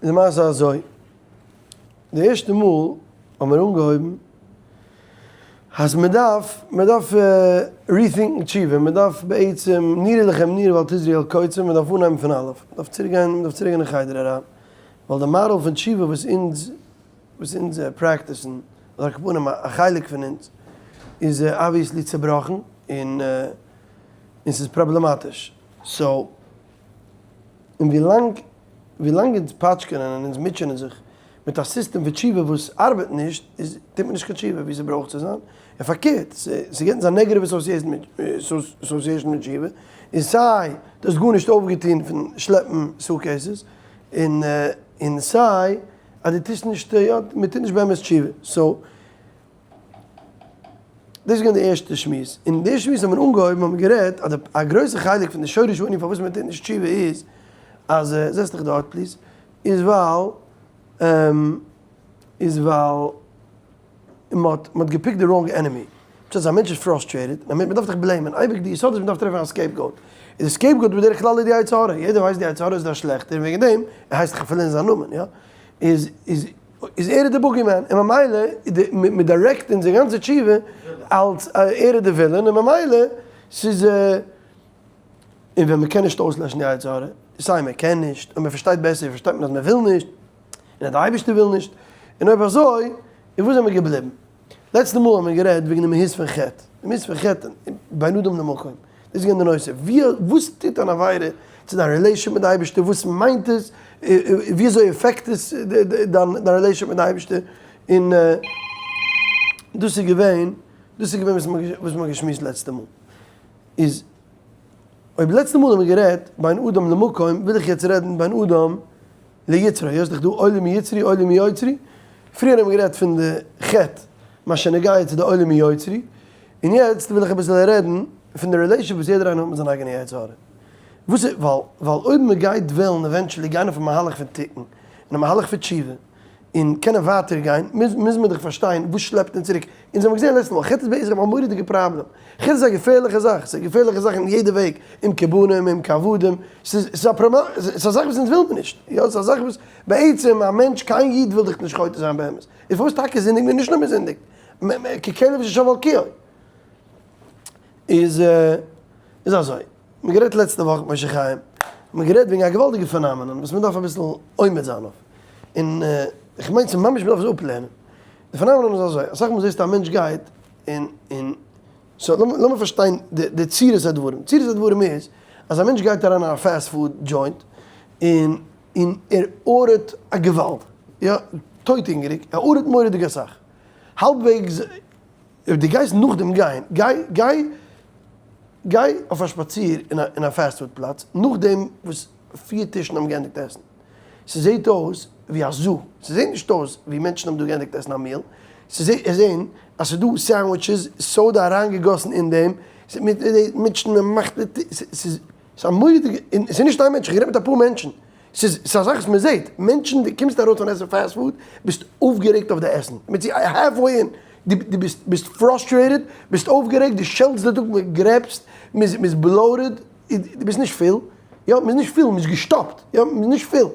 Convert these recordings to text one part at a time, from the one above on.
די מעשה אזוי, די ערשטע מאל האבן מיר אנגעהויבן אז מען דארף, מען דארף rethink ן תשובה, מען דארף בעצם נירו לכם ניר ואל תזרעו אל קוצים, מען דארף אנהייבן פון אלף, מען דארף צוריק גיין, מען דארף צוריק גיין אין חדר אריין, ווייל די מאדעל פון תשובה וואס אונז, וואס אונז practice ן, אדער על כל פנים א חלק פון אונז, איז obviously צובראכן און און ס'איז פראבלעמאטיש, so און ווילאנג ווילאנג אונז פאטשקענען און אונז מוטשענען זיך מיט א סיסטעם פון תשובה וואס ארבעט נישט, איז טוט מען נישט קיין תשובה ווי ס'ברויך צו זיין, און פארקערט, ס'געבט אונז א negative association מיט תשובה, און סיי דו האסט גארנישט אויפגעטון פון שלעפן suitcases, און און סיי אז דו טוסט נישט, יא, מ'טוט נישט באמת תשובה, so דאס איז געווען די ערשטע שמועס, און די שמועס האט מען אנגעהויבן האט מען גערעדט אז א גרויסע חלק פון די שורש הענין פארוואס מען טוט נישט תשובה איז אז, זעץ דיך דארט please, איז ווייל איז ווייל מען האט מען האט גע pick ט די wrong enemy, פשט אז א מענטש איז frustrated, מען דארף דיך blame ען, אייביג די יסוד איז מען דארף טרעפן א scapegoat, איז די scapegoat בדרך כלל איז די יצר הרע, יעדער ווייסט די יצר הרע איז דער שלעכטער און וועגן דעם, ער הייסט דאך אפילו אין זיין נאמען, יא, איז איז. איז ער די bogeyman, און ממילא מען direct אונזער גאנצע תשובה אלס ער איז די villain, און ממילא ס'איז, און ווען מען קען נישט אויסלעשן די יצר הרע, סיי מען קען נישט, און מען פארשטייט בעסער פארשטייט מען אז מען וויל נישט, און אז די אייבערשטער וויל נישט, און אויב אזוי, איז וואס זעמיר געבליבן? לעצטע מאל האבן מיר גערעדט וועגן די מהות פון חטא, די מהות פון חטא בין אדם למקום, דאס איז געווען די נושא, ווי וואס טוט אן עבירה צו דיין relation מיט די אייבערשטער, וואס מיינט עס, ווי אזוי affect עס דיין relation מיט די אייבערשטער, און דאס איז געווען, דאס איז געווען וואס מ'האט געשמועסט לעצטע מאל. איז אויב לעצטע מאל האבן מיר גערעדט בין אדם למקום, וויל איך יעצט רעדן בין אדם ליצרו, היות דאך דא אוי לי מיצרי אוי לי מיוצרי, פריער האבן מיר גערעדט פון די חטא מה שנוגע צו די אוי לי מיוצרי, און יעצט וויל איך אביסעלע רעדן פון די relation וואס יעדער איינער האט מיט זיין אייגענע יצר הרע. וואס איז, ווייל ווייל אויב מען גייט וועלן eventually גיין אויף א מהלך פון תיקון, און א מהלך פון תשובה, און קענען ווייטער גיין, מוז מוז מען דאך פארשטיין וואס שלעפט אונז צוריק. אונז האבן געזען לעצטע מאל, חטא איז בעצם א מורא'דיגע פראבלעם. חטא איז א געפערליכע זאך, ס'איז א געפערליכע זאך אין יעדע וועג, אם כבנים אם כעבדים, ס'איז ס'איז א פראבלעם, ס'איז א זאך וואס אונז וויל מיר נישט, יא, ס'איז א זאך וואס בעצם א מענטש, קיין איד וויל דאך נישט חוטא זיין באמת, איז פארוואס טאקע זינדיגט מען? נישט נאר מען זינדיגט, ככלב ששב על קיאו. איז איז אזוי, מ'האט גערעדט לעצטע וואך מיט משה חיים, מ'האט גערעדט וועגן א געוואלדיגע phenomenon וואס מ'דארף אביסל עומד זיין אויף, און איך מיין ס'איז ממש מ'דארף עס אפלערנען. די phenomenon איז אזוי, אסאך מאל זעסטו א מענטש גייט און און so לאמיר פארשטיין די צורת הדברים, צורת הדברים איז אז א מענטש גייט אריין אין א fast food joint און און ער order ט א געוואלד, יא, טויט הונגעריג, ער order ט מורא'דיג אסאך, האלבוועגס אויב דו גייסט נאכדעם גיין, גיי גיי גיי אויף א שפאציר אין א fast food פלאץ נאכדעם וואס פיר טישן האבן געענדיגט עסן. ס'זעהט אויס ווי א zoo, ס'זעהט נישט אויס ווי מענטשן האבן דא געענדיגט עסן א meal, ס'זעהט זעהן אז ס'איז דא sandwiches, soda אריינגעגאסן אין דעם, מענטשן מ'מאכט ס'איז א מורא'דיגע, און ס'איז נישט איין מענטש, איך האב גערעדט מיט אפאר מענטשן, ס'איז א זאך וואס מ'זעהט, מענטשן דו קומסט ארויס פון עסן fast food ביסט אויפגערעגט אויף די עסן, מיט צו half way אין, דו ביסט ביסט frustrated, ביסט אויפגערעגט, דו שעלטסט די טאג, מ'גרעבסט, מ'איז bloated, דו ביסט נישט full, יא, מ'איז נישט full, מ'איז געשטאפט, יא, מ'איז נישט full,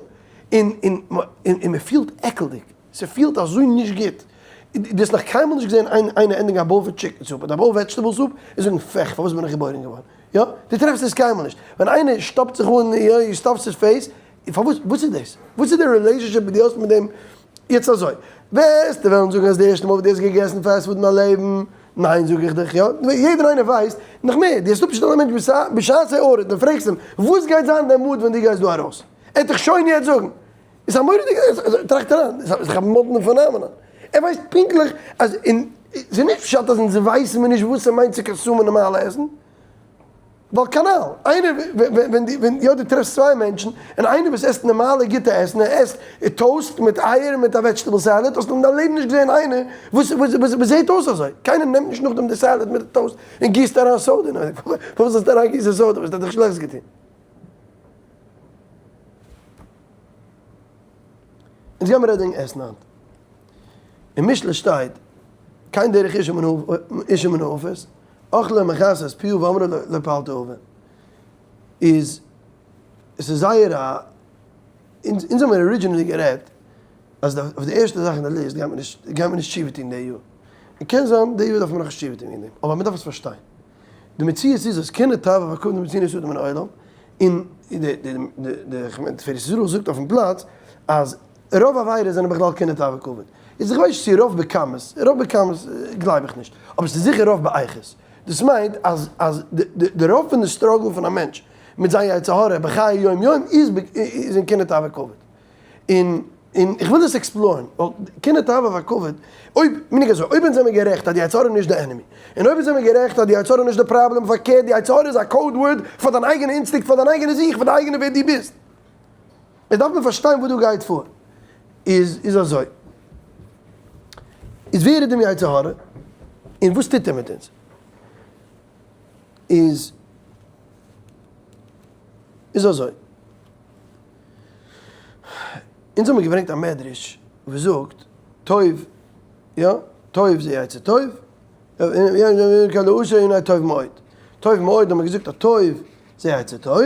און און און מ'פילט עקלדיג, ס'פילט אזוי נישט גוט, דו האסט נאך קיינמאל נישט געזען איינער ענדיגן א bowl פון chicken soup אדער א bowl vegetable soup און זאגן פעך פארוואס בין איך געבוירן געווארן, יא, דו טרעפסט עס קיינמאל נישט, ווען איינער שטאפט זיך אן, יא, he stuffs his face, פארוואס, וואס איז דאס? וואס איז די relationship וואס דו האסט מיט דעם? יעצט אזוי, וועסטו וועלן זאגן אז די ערשטע מאל וואס דו האסט געגעסן fast food אין דיין לעבן, ניין זאג איך דיך יא, יעדער איינער ווייסט, נאך מער, דו האסט אפשטעלן א מענטש בשעת ער order ט און פרעגסט אים, וואס גייט זיין דיין mood ווען דו גייסט דא ארויס? ער וועט דיך שוין יעצט זאגן. איז א מורא'דיגע, טראכט אריין, איז דאך א מאדנע phenomenon. ער ווייסט פונקטליך אז, און ס'איז נישט פשט אז אונז ווייסן מיר נישט וואס ס'מיינט צו consume ען נארמאלע עסן. ווייל כנ"ל, איינער ווען דו ווען יא דו טרעפסט צוויי מענטשן, און איינער וואס עסט נארמאלע גוטע עסן, ער עסט toast מיט אייער מיט א vegetable salad, האסט אין דיין לעבן נישט געזען איינער וואס וואס וואס זעט אויס אזוי, קיינער נעמט נישט נאכדעם די salad מיט די toast און גיסט אריין soda אין אים, פארוואס זאלסטו אריין גיסן soda, וואס האט ער דיך שלעכטס געטון? אונז גיימער רעדן וועגן עסן היינט. אין משלי שטייט, כן דרך אשה מנאפת, אוכלה ומכסה את פיה ואמרה לא פעלתי עון. איז עס איז זייער א. אונז האבן originally גערעדט אז אויף די ערשטע זאך אין די list גייט מען נישט, גייט מען נישט תשובה טון די יאר. און קען זיין די יאר דארף מען נאכנישט תשובה טון וועגן דעם, אבער מען דארף עס פארשטיין. די מציאות איז אז קנאה תאווה והכבוד מוציאין את האדם מן העולם, און די די די כ'מיין תפארת ישראל זאגט אויפן פלאץ אז רוב עבירות זענען בכלל קנאה תאווה כבוד. איז איך ווייס נישט צו רוב בכמות, רוב בכמות גלייב איך נישט, אבער ס'איז זיכער רוב באיכות. דאס מיינט אז אז די רוב פון די struggle פון א מענטש מיט זיין יצר הרע בחיי יום יום איז איז אין קנאה תאווה כבוד. און און איך וויל דאס explore ן, ווייל קנאה תאווה והכבוד, אויב, מיין איך אזוי, אויב אונז זעמיר גערעכט אז די יצר הרע איז נישט די enemy, און אויב אונז זעמיר גערעכט אז די יצר הרע איז נישט די פראבלעם, פארקערט די יצר הרע איז א code word פאר דיין אייגענע אינסטינקט, פאר דיין אייגענע זיך, פאר די אייגענע ווער דו ביסט. איז דארף מען פארשטיין וואס דא גייט פאר. איז איז אזוי. איז ווער איז דעם יצר הרע? און וואס טוט ער מיט אונז? איז איז אזוי. אונז האבן געברענגט א מדרש וואס זאגט טוב, יא, טוב זה יצר טוב, טוב מאוד, טוב מאוד האט מען געזאגט אז טוב זה יצר טוב,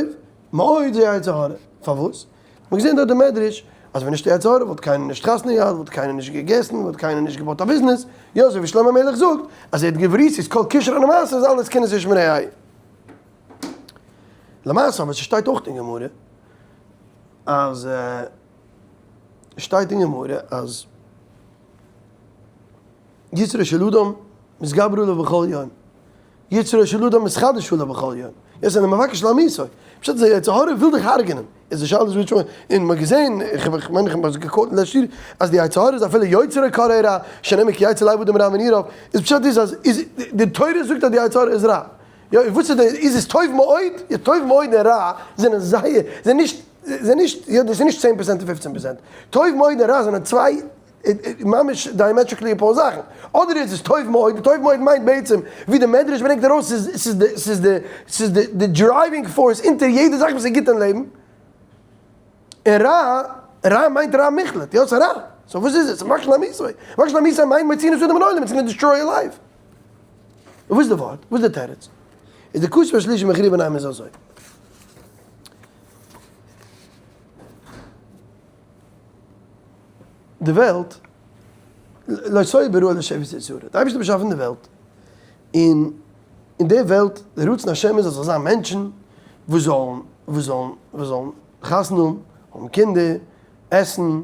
מאוד זה יצר הרע, פארוואס? מ'האט געזען דארט די מדרש אז ווען נישט יצר הרע וואלט קיינער נישט חתונה געהאט, וואלט קיינער נישט געגעסן, וואלט קיינער נישט געבויט א ביזנעס, יא אזוי ווי שלמה המלך זאגט אז ער האט געוואוסט איז כל כשרון המעשה איז אלעס קנאת איש מרעהו. למעשה אבער ס'שטייט אויך אין גמרא אז שטייט אין גמרא אז יצרו של אדם מתגבר עליו בכל יום, יצרו של אדם מתחדש עליו בכל יום, יעצט זענען מבקש להמיתו, פשט איז יצר הרע וויל דיך הרג'נען, איז די שאלה איז וויטש וואן, און מ'האט געזען, איך מיין איך האב עס גע quote לעצט יאר, אז די יצר הרע איז אפילו יוצר קרע רע, שנאמר כי יצר לב אדם רע מנעוריו, איז פשט איז אז איז די תורה זאגט אז די יצר הרע איז רע, יא און וואס איז די איז עס טוב מאוד? יא טוב מאוד און רע זענען זייער זענען נישט זענען נישט יא דאס איז נישט 10% און 15%, טוב מאוד און רע זענען צוויי ממש diametrically opposed זאכן, אדער איז עס טוב מאוד, טוב מאוד מיינט בעצם ווי די מדרש ברענגט ארויס ס'איז ס'איז די ס'איז די ס'איז די די driving force אונטער יעדע זאך וואס איז גוט אין לעבן, און רע, רע מיינט רע מוחלט, יא ס'איז רע, so וואס איז עס? מבקש להמיתו, מבקש להמיתו מיינט מוציאין את האדם מן העולם, it's gonna destroy your life. וואס איז די ווארט? וואס איז די תירוץ? איז די כתוב השלישי מכריע ביניהם איז אזוי. די וועלט, לא תוהו בראה לשבת יצרה, די אייבערשטער האט באשאפן די וועלט, און אין די וועלט, די רצון השם איז אז זאל זיין מענטשן וואס זאלן, וואס זאלן, וואס זאלן חתונה האבן, האבן קינדער, עסן,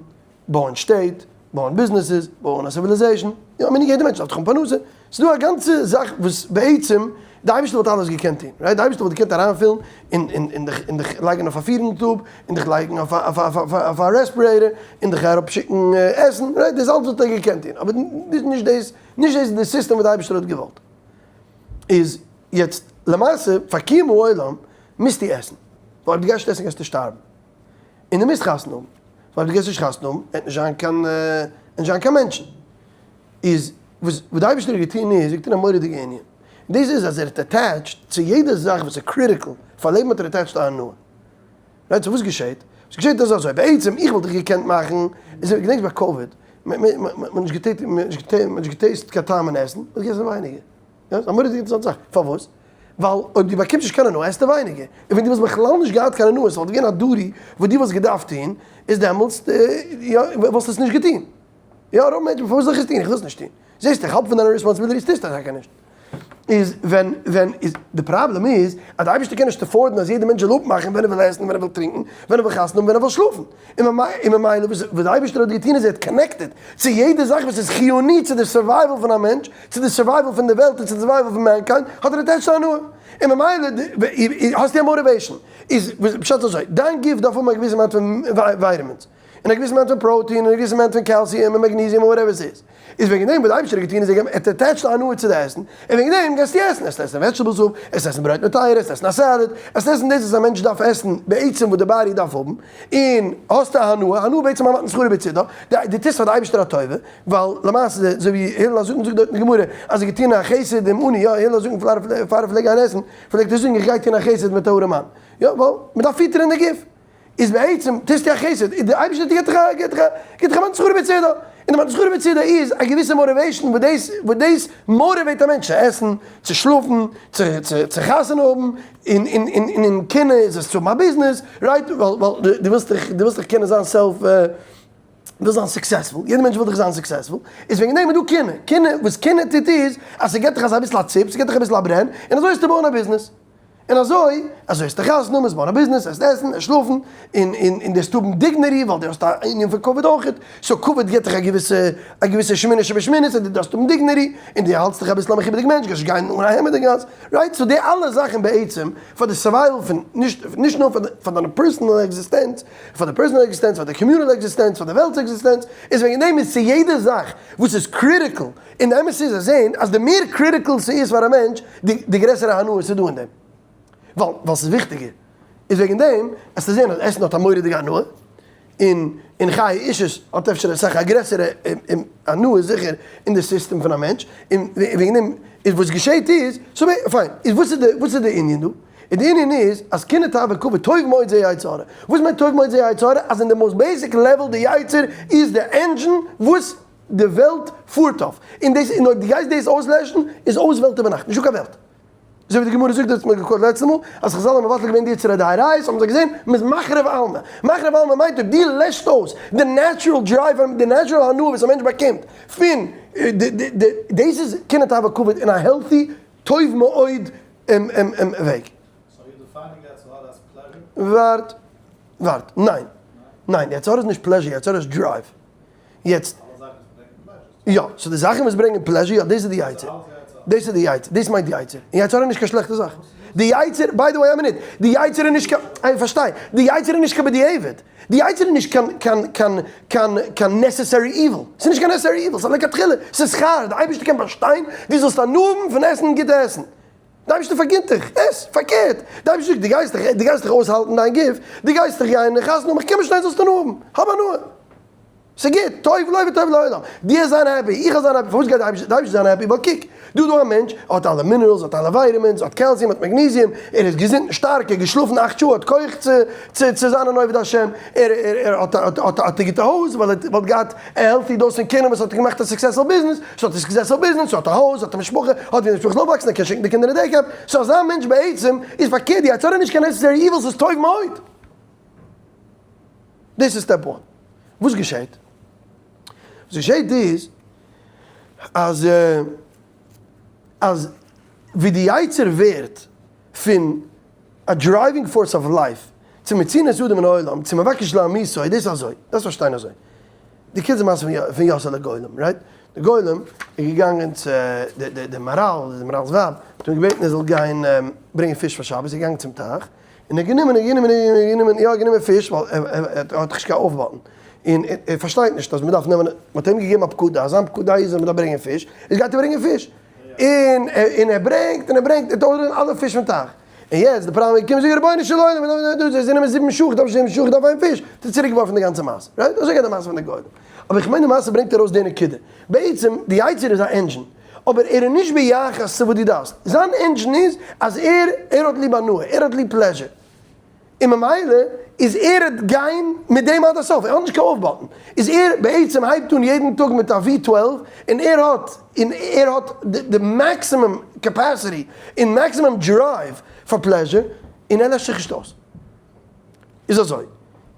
בויען שטעט, בויען ביזנעסעס, בויען א civilization, יא, מיין יעדער מענטש דארף דאך האבן פרנסה, ס'איז דא א גאנצע זאך וואס בעצם די אייבערשטער וואלט אלעס געקענט טון, right? די אייבערשטער וואלט געקענט אריינפילן און און און דיך און דיך לייגן אויף א feeding tube, און דיך לייגן אויף א אויף א אויף א respirator, און דיך אראפשיקן עסן, right? דאס אלעס וואלט ער געקענט טון, אבער נישט דאס, נישט דאס איז די סיסטעם וואס די אייבערשטער האט געוואלט. איז יעצט למעשה פאר קיום העולם מוזטו עסן, ווייל אויב דו גייסט נישט עסן גייסטו שטארבן. און דו מוזט חתונה האבן, ווייל אויב דו גייסט נישט חתונה האבן וועט נישט זיין קיין וועט נישט זיין קיין מענטשן. איז וואס וואס די אייבערשטער האט געטון איז, ער האט געטון א מורא'דיגע ענין, און דאס איז אז ער האט attached צו יעדע זאך וואס איז critical פאר לעבן האט ער attached א הנאה. right? so וואס געשעט? וואס געשעט איז אזוי, בעצם איך וואלט דיך געקענט מאכן, איז געדענקסט ביי COVID, מען האט נישט גע taste קיין טעם אין עסן, מען האט געגעסן ווייניגער. יא, ס'איז א מורא'דיגע אינטערעסאנטע זאך. פארוואס? ווייל אויב דו באקומסט נישט קיין הנאה עסטו ווייניגער. און ווען דו וואלסט בכלל נישט געהאט קיין הנאה, ס'וואלט געווען א duty וואס דו וואלסט געדארפט טון, איז דעמאלטס יא, וואלסטו עס נישט געטון. יא, רוב מענטשן, פארוואס זאל איך עס טון? איך וויל עס נישט טון. זעסט, איך האלט פון דיינע responsibilities טוסטו טאקע נישט. איז ווען, ווען, איז, די פראבלעם איז אז די אייבערשטער קען נישט afford ן אז יעדער מענטש זאל אפמאכן ווען ער וויל עסן, ווען ער וויל טרינקען, ווען ער וויל חתונה האבן, ווען ער וויל שלאפן. און ממילא וואס די אייבערשטער האט געטון איז ער האט connected צו יעדע זאך וואס איז חיוני צו די survival פון א מענטש, צו די survival פון די וועלט און צו די survival פון mankind, האט ער attached א הנאה. און ממילא האסטו א motivation. איז פשט אזוי, דיין גוף דארף האבן א געוויסע amount פון vitamins, און א געוויסע amount פון protein, און א געוויסע amount פון calcium און magnesium און whatever ס'איז. איז וועגן דעם וואס די אייבערשטער האט געטון איז ער געגעבן ער האט attached א הנאה צו די עסן, און וועגן דעם גייסטו עסן, עסט עסן vegetable soup, עסט עסן ברויט מיט אייער, עסט עסן א salad, עסט עסן דאס וואס א מענטש דארף עסן בעצם וואס די body דארף האבן, און האסט א הנאה, הנאה בעצם א מתן שכרו בצידה, דו טוסט פאר די אייבערשטער א טובה, ווייל למעשה אזוי ווי הלל הזקן זאגט דארט אין די גמרא אז ער האט געטון א חסד עם עני, יא הלל הזקן פאר ער פלעגט גיין עסן פלעגט ער זאגן איך גיי טון א חסד מיט א ארעמאן, יא ווייל מען דארף פיטערן די גוף. איז בעצם טוסטו א חסד, איז די אייבערשטער גיבט דיך א גיבט דיך א גיבט דיך א מתן שכרו בצידו, און די מתן שכרו בצידו איז א געוויסע motivation וואס דאס וואס דאס motivate א מענטש צו עסן, צו שלאפן, צו צו צו חתונה האבן, און און און און אין קנאה איז עס צו האבן א ביזנעס, right? ווייל ווייל דו ווילסט דיך דו ווילסט דיך קענען זיין self ווילסט זיין successful, יעדער מענטש וויל דאך זיין successful, איז וועגן דעם איז דא קנאה, קנאה וואס קנאה טוט איז אז ס'געט דיך אזא אביסל א ציפ, ס'געט דיך אביסל א ברען, און אזוי וועסטו בויען א ביזנעס. און אזוי, אזוי וועסטו חתונה האבן, וועסט בויען א ביזנעס, וועסט עסן, וועסט שלאפן, און און און דו וועסט האבן dignity, ווייל דו האסט א ענין פון כבוד אויכעט, so כבוד גיבט דיך א געוויסע, א געוויסע שמינית שבשמינית, און דו דארפסט האבן dignity, און דו האלטסט דיך אביסל א מכובד'יג מענטש, גייסט נישט גיין אן א העמד אין גאס, right? so די אלע זאכן בעצם, פאר די survival פון, נישט, נישט נאר פאר די, פאר דיין personal עקזיסטענץ, פאר די personal עקזיסטענץ, פאר די communal עקזיסטענץ, פאר די וועלט'ס עקזיסטענץ, איז וועגן דעם איז צו יעדע זאך וואס איז critical, און די אמת איז זיי זעהן אז די מער critical ס'איז פאר א מענטש, די גרעסערע הנאה ס'איז דא אין דעם. ווייל ווייל ס'איז וויכטיגער. איז וועגן דעם וועסטו זעהן אז עסן האט א מורא'דיגע הנאה, און און חיי אישות האט אפשר אסאך א גרעסערע הנאה זיכער אין די סיסטעם פון א מענטש, און וועגן דעם איז וואס געשעהט איז, so פיין, איז וואס איז די וואס איז די ענין דא? און די ענין איז אז קנאה תאווה כבוד טוב מאוד זה יצר הרע. וואס מיינט טוב מאוד זה יצר הרע? אז אין די most basic level די יצר איז די engine וואס די וועלט פארט אויף, און דאס און אויב דו גייסט דאס אויסלעשן איז אויס וועלט איבער נאכט, נישטא קיין וועלט. אזוי ווי די גמרא זאגט, דאס האט מען געקוואוט לעצטע מאל, אז חזל האבן מבטל געווען די יצרא דאורייתא, האבן זיי געזען מ'איז מחריב עלמא. מחריב עלמא מיינט אויב דו לעשט אויס די natural drive, די natural הנאה וואס א מענטש באקומט פון די די די, דאס איז קנאה תאווה כבוד אין א healthy טוב מאוד וועג. so you're defining יצר הרע as pleasure? ווארט, ווארט, ניין, ניין, יצר הרע איז נישט pleasure, יצר הרע איז drive. יעצט, יא, so די זאכן וואס ברענגען pleasure, יא, דאס איז די יצר. דאס איז די יצר, דאס מיינט די יצר. און יצר איז נישט קיין שלעכטע זאך. די יצר, by the way א מינוט, די יצר איז נישט קיין, איך פארשטיי, די יצר איז נישט קיין בדיעבד. די יצר איז נישט קיין קיין קיין קיין קיין necessary evil. ס'איז נישט קיין necessary evil, ס'איז א לכתחילה, ס'איז שכר, די אייבערשטער קען באשטיין דו זאלסט הנאה האבן פון עסן גוטע עסן. די אייבערשטער פארגינט דיך, עס, פארקערט, די אייבערשטער זאגט, דו גייסט דיך, דו גייסט דיך אויסהאלטן דיין גוף, דו גייסט דיך גיין חתונה האבן, איך קען באשטיין זאלסט הנאה האבן, האב הנאה. ס'גוט, טוב לו וטוב לעולם, דו וועסט זיין happy, איך וועל זיין happy, פארוואס גייט די אייבערשטער זיין happy? ווייל קוק, דא איז דא א מענטש, ער האט אלע minerals, האט אלע vitamins, האט calcium, האט magnesium, ער איז געזונט און שטארק, ער האט געשלאפן אכט שעה, האט כח צו צו צו זיין אן עובד השם, ער ער האט האט האט א גוטע הויז, ווייל ער האט געהאט א healthy dose פון קינדער וואס האט געמאכט א successful ביזנעס, so האט ער successful ביזנעס, so האט א הויז, האט א משפחה, האט ווי די משפחה זאל אויפוואקסן, ער קען שיקן די קינדער אין day camp, so אזא מענטש בעצם איז פארקערט, די יצר הרע איז נישט קיין necessary evil, ס'איז טוב מאוד. דאס איז step one. וואס געשעט? וואס געשעט איז אז אז ווי די יצר ווערט פון א driving force of life צו מצינת אדם מן העולם צו מבקש להמיתו דאס איז אזוי, דארפסט פארשטיין אזוי. דו קענסט די מעשה פון יאסעלע גולם, right? די גולם איז געגאנגען צו די מהר"ל, די מהר"ל'ס ווייב, האט אים געבעטן ער זאל גיין ברענגען פיש פאר שבת, איז ער געגאנגען צום טייך, און ער האט גענומען און גענומען און גענומען, יא גענומען פיש, ווייל ער האט דאך נישט קיין אויפבאטן, און ער פארשטייט נישט אז מען דארף נעמען, מען האט אים געגעבן א פקודה, אז זיין פקודה איז אז מען דארף ברענגען פיש, איז גייט ער ברענגען פיש, און און ער ברענגט און ער ברענגט, ער האט אויסגענומען אלע פיש פון טייך, און יעצט די פראבלעם איז געקומען, זאגט ער רבונו של עולם, דאס איז נעמען זיבן שעה, איך דארף נישט זיבן שעה, איך דארף איין פיש, האט ער צוריק געווארפן די גאנצע מעשה, right? אזוי גייט די מעשה פון די גולם. אבער איך מיין די מעשה ברענגט ארויס די נקודה, בעצם די יצר איז א engine, אבער ער איז נישט ביחס צו וואס דו דארפסט, זיין engine איז אז ער ער האט ליב הנאה, ער האט ליב pleasure, און ממילא איז ער וועט גיין מיט דעם עד הסוף, ער האט נישט קיין off button, איז ער בעצם הייבט אן יעדן טאג מיט א V 12, און ער האט און ער האט די maximum capacity און maximum drive פאר pleasure, און ער לעשט זיך נישט אויס. איז אזוי,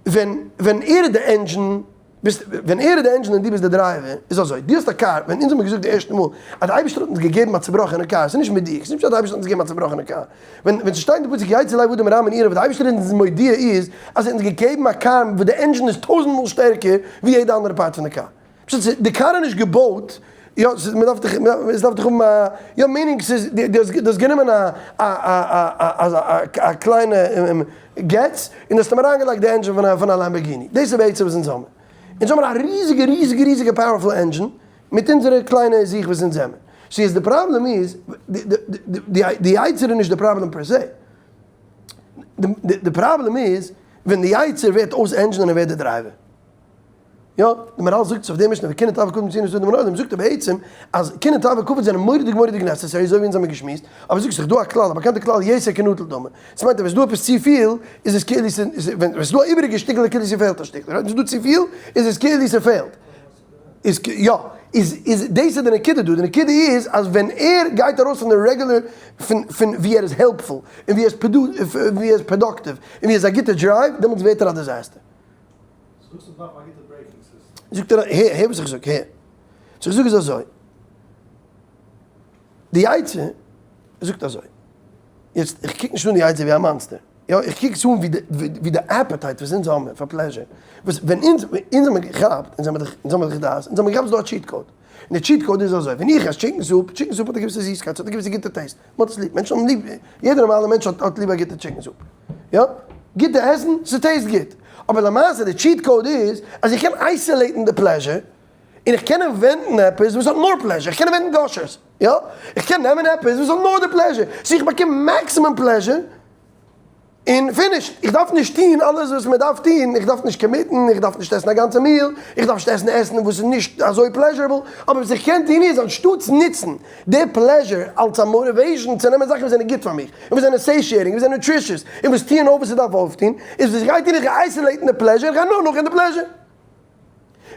ווען ווען ער איז די engine, ביסט, ווען ער איז די engine און דו ביסט די driver, איז אזוי, דו האסט א קאר, ווען אונז האבן געזאגט די ערשטע מאל אז די אייבערשטער האט אונז געגעבן א צובראכענע קאר, ס'איז נישט מיט דיר, ס'איז נישט אז די אייבערשטער האט אונז געגעבן א צובראכענע קאר, ווען ווען ס'שטייט אין די פסוק יצא לב אדם רע מנעוריו וואס די אייבערשטער איז אונז מודיע איז אז ער האט אונז געגעבן א קאר וואס די engine איז טויזנט מאל שטערקער ווי יעדע אנדערע part פון די קאר. פשוט ס'איז די קאר איז נישט געבויט, יא ס'איז מ'דארף דאך עס דארף דאך האבן א, יא meaning ס'איז דו האסט דו האסט גענומען א א א א א א קליינע געץ און האסט אים אריינגעלייגט די engine פון א פון א Lamborghini, דאס איז בעצם וואס אונז האמיר, אונז האמיר א ריזיגע ריזיגע ריזיגע powerful engine מיט אונזערע קליינע זיך וואס אונז זעמיר, so יעצט די פראבלעם איז די די יצר איז נישט די פראבלעם per se, די פראבלעם איז ווען די יצר ווערט אויס engine און ער ווערט די driver. יא, די מהר"ל זאגט אויף די משנה וקנאה תאווה כבוד מוציאין את האדם מן העולם, זאגט ער בעצם אז קנאה תאווה כבוד זענען מורא'דיג מורא'דיג necessary אזוי ווי אונז האמיר געשמועסט, אבער זאגט ס'איז דא א כלל, א באקאנטע כלל יתר כנטל דמי, דאס מיינט אז ווען ס'איז דא עפעס צופיל איז עס כאילו ס'איז, ווען ס'איז דא א איבעריגע שטיקל איז כאילו ס'פעלט א שטיקל, ווען ס'איז דא צופיל איז עס כאילו ס'פעלט. איז יא, איז איז דאס איז די נקודה דא, די נקודה איז אז ווען ער גייט ארויס פון די regular פון פון ווי ער איז helpful און ווי ער איז ווי ער איז productive און ווי ער איז א גוטע drive דעמאלטס ווערט ער א disaster. זאגסט עס דארף א גוטע braking system. זאגט ער, הער הער וואס איך זאג, הער. וואס איך זאג איז אזוי. די יצר זאגט אזוי. יעצט איך קוק נישט אן די יצר ווי א monster. יא, איך קוק עס אן ווי די ווי די appetite וואס אונז האבן פאר pleasure. וואס ווען אונז אונז האבן געכאפט, אונז האבן דאך אונז האבן דאך דאס, אונז האבן געכאפט ס'איז דא א cheat code. און די cheat code איז אזוי, ווען איך עס chicken soup, chicken soup האט א געוויסע זיסקייט, ס'האט א געוויסע גוטע taste. מ'האט עס ליב, מענטשן האבן ליב, יעדער נארמאלער מענטש האט האט ליב א גוטע chicken soup. יא, גוטע עסן, ס' taste גוט. אבער למעשה די cheat code איז אז איך קען isolate ן די pleasure, און איך קען invent ן עפעס וואס האט נאר pleasure, איך קען invent ן גאשערס, יא, איך קען נעמען עפעס וואס האט נאר די pleasure, so איך באקום maximum pleasure, און finished, איך דארף נישט טון אלעס וואס מען דארף טון, איך דארף נישט commit ן, איך דארף נישט עסן א גאנצע meal, איך דארף נישט עסן עסן וואס איז נישט אזוי pleasurable, אבער וואס איך קען טון איז, אנשטאטס נוצן די pleasure אלס א motivation צו נעמען זאכן וואס זענען גוט פאר מיך, און וואס זענען satiating, וואס זענען nutritious, און וואס טוען אויף וואס איך דארף אויפטון, איז וואס איך גיי טון, איך גיי isolate ן די pleasure, איך גיי נאר נאכגיין די pleasure.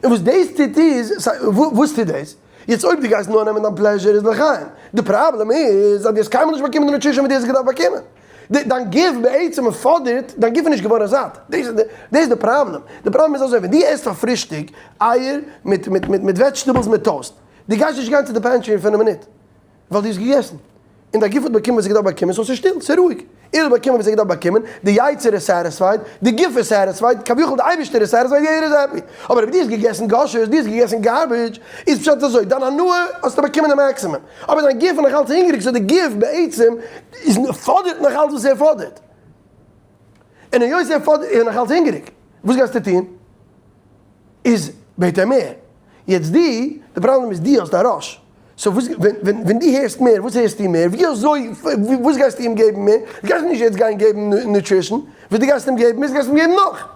און וואס דאס טוט איז, וואס טוט דאס? יעצט אויב דו גייסט נאר נעמען דיין pleasure איז לחיים, די פראבלעם איז אז דו האסט קיינמאל נישט באקומען די nutrition וואס דו האסט געדארפט באקומען, דיין גוף בעצם פאדערט, דיין גוף איז נישט געווארן זאט, דאס איז די פראבלעם, די פראבלעם איז אזוי, ווען דו עסט פאר פרישטאג אייער מיט מיט מיט vegetables מיט toast, דו גייסט נישט גיין צו די pantry אין פינף מינוט, ווייל דו האסט געגעסן, און דיין גוף האט באקומען וואס ער געדארפט באקומען, so ס'איז שטיל, ס'איז רואיג, ער האט באקומען וואס ער געדארפט באקומען, די יצר איז satisfied, די גוף איז satisfied, כביכול די אייבערשטער איז satisfied, יעדער איז happy. אבער אויב דו האסט געגעסן גאשערס, דו האסט געגעסן garbage, איז פשט אזוי, דיין הנאה האסטו באקומען די maximum, אבער דיין גוף איז נאך אלץ הונגעריג, so די גוף בעצם איז פאדערט נאך אלץ וואס ער פאדערט. און היות ער פאדערט, ער איז נאך אלץ הונגעריג, וואס גייסטו טון? איז בעט ער מער. יעצט דו, די פראבלעם איז דו האסט א ראש, so וואס ווען ווען דו הערסט מער, וואס הערסטו מער? ווי אזוי וואס גייסטו אים געבן מער? דו גייסט נישט יעצט גיין געבן nutrition, וואס דו גייסט אים געבן איז גייסט אים געבן נאך.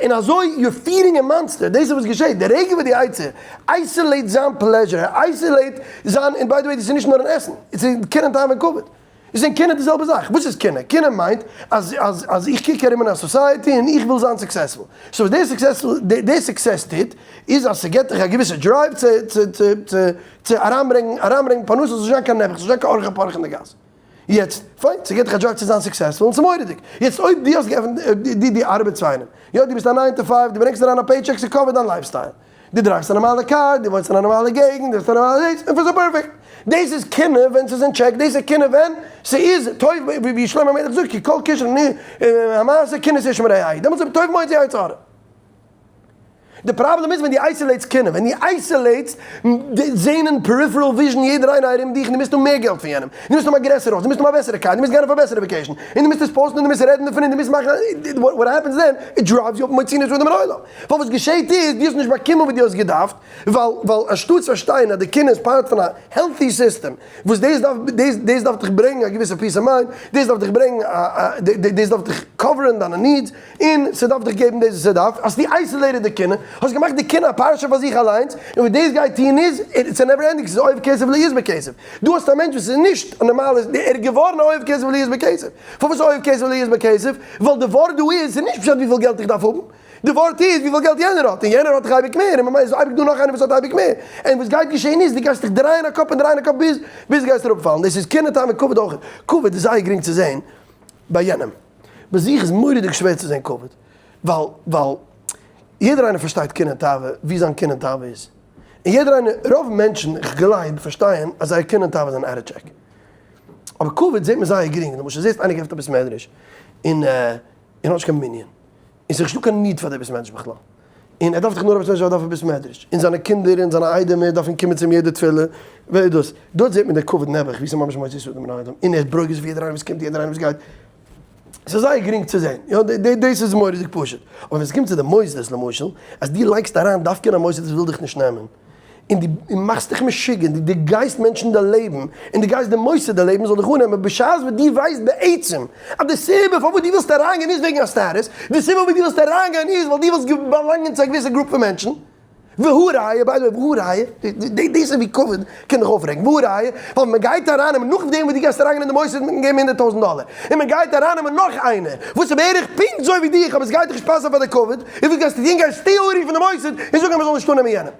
און אזוי you're feeding a monster, דאס איז וואס געשעט, די רגע וואס די יצר isolate זיין pleasure, ער isolate זיין, און by the way דאס איז נישט נאר אין עסן, עס איז קנאה תאווה און כבוד. איז אין קנאה די זעלבע זאך. וואס איז קנאה? קנאה מיינט אז אז אז איך קוק ארום אין א society און איך וויל זיין successful. so וואס די successful די success טוט איז אז ס'געט דיך א געוויסע drive צו צו צו צו צו אריינברענגן אריינברענגן פרנסה ס'זאל נישט זיין קיין נעבעך ס'זאל נישט זיין קיין ארחי פרחי אין די גאס. יעצט פיין ס'געט דיך א drive צו זיין successful און ס'מורא'דיג. יעצט אויב דו האסט געעפנט דו דו ארבעטסט פאר איינעם יא דו ביסט א nine to five דו ברענגסט אריין א paycheck ס' cover ט דיין lifestyle. דו drive סט א נארמאלע קאר, דו וואוינסט אין א נארמאלע געגנט, דו האסט א נארמאלע דאס, און ס'איז perfect. דאס איז קנאה ווען ס'איז אין טשעק, דאס איז קנאה ווען ס'איז טוב, ווי שלמה המלך זאגט, כי כל כשרון המעשה קנאת איש מרעהו, דעמאלטס איז טוב מאוד זה יצר הרע. די פראבלעם איז ווען דו isolate סט קנאה, ווען דו isolate סט זעהן אין peripheral vision יעדער איינער ארום דיך און דו מוזט האבן מער געלט פון יענעם, דו מוזט האבן א גרעסערע הויז, דו מוזט האבן א בעסערע קאר, דו מוזט גיין אויף א בעסערע vacation, און דו מוזט עס post ן און דו מוזט רעדן דערפון און דו מוזט מאכן, what happens then, it drives you up מוציאין את האדם מן העולם. ווייל וואס געשעהט איז, דו האסט נישט באקומען וואס דו האסט געדארפט, ווייל ווייל אנשטאטס פארשטיין אז די קנאה איז part פון א healthy system, וואס דאס דארף דאס דאס דארף דיך ברענגן א געוויסע peace of mind, דאס דארף דיך ברענגן א א דאס דארף דיך cover ן דיינע needs, און ס'דארף דיך געבן דאס וואס ס'דארף, האסטו isolated די קנאה, האסט געמאכט די קנאה א פרשה פאר זיך אליינס, און וואס דאס גייט טון איז, it's a never ending, ס'איז אוהב כסף להיות בכסף. דו האסט א מענטש וואס איז נישט א נארמאלער, ער איז געווארן א אוהב כסף להיות בכסף. פארוואס אוהב כסף להיות בכסף? ווייל די ווארט דא איז, ס'איז נישט פשט וויפיל געלט איך דארף האבן, די ווארט איז וויפיל געלט יענער האט, און יענער האט דאך אייביג מער, און ממילא איז אייביג דא נאך איינער וואס האט אייביג מער, און וואס גייט געשען איז, דו גייסט דיך דרייען א קאפ און דרייען א קאפ ביז ביז דו גייסט אראפפאלן, דאס איז קנאה תאווה כבוד אויך, כבוד איז זייער גרינג צו זען ביי יענעם, ביי זיך איז מורא'דיג שווער צו זען כבוד, ווייל ווייל יעדער איינער פארשטייט קנאה תאווה ווי זיין קנאה תאווה איז, און יעדער איינער, רוב מענטשן, איך גלייב, פארשטייען אז זייער קנאה תאווה זענען out of check. אבער כבוד זעט מען זייער גרינג, למשל זעסט איינער געעפנט א בית מדרש און ער האט נישט קיין מנין, און ס'איז נישטא קיין need פאר די בית מדרש בכלל, און ער דארף דאך נאר א בית מדרש ווייל ער דארף א בית מדרש, און זיינע קינדער און זיינע איידעמער דארפן קומען צו אים יעדע תפילה, ווער איז דאס? דארט זעט מען די כבוד נעבעך ווי ס'איז ממש מוציא סוד מן האדם, און ער איז ברוגז אויף יעדער איינער וואס קומט יעדער איינער וואס גייט, ס'איז זייער גרינג צו זען, יא דאס איז מורא'דיג פשוט, אבער ווען ס'קומט צו די מוסדות למשל, אז דו לייגסט אריין דווקא אין א מוסד וואס וויל דיך נישט נעמען. און דו מאכסט דיך משוגע, און דו גייסט מענטשן דערלעבן, און דו גייסט די מוסד דערלעבן זאל דיך אננעמען, בשעת וואס דו ווייסט בעצם אז די סיבה פארוואס דו ווילסט אריינגיין איז וועגן א status, די סיבה פארוואס דו ווילסט אריינגיין איז ווייל דו ווילסט באלאנגען צו א געוויסע group פון מענטשן. והא ראיה, by the way, והא ראיה, דאס איז ווי כבוד קען דיך אויפרעגן, והא ראיה, ווייל מען גייט ארייננעמען נאכדעם וואס דו גייסט אריינגיין אין די מוסד מיטן געבן 100,000 דאלער, און מען גייט ארייננעמען נאך איינער וואס איז בערך פונקט אזוי ווי דיך אבער עס גייט דיך נישט פאסן פאר די כבוד, און וואס גייסטו טון? גייסטו אנרופן די מוסד און זאגן אז מען זאל נישט אננעמען יענעם?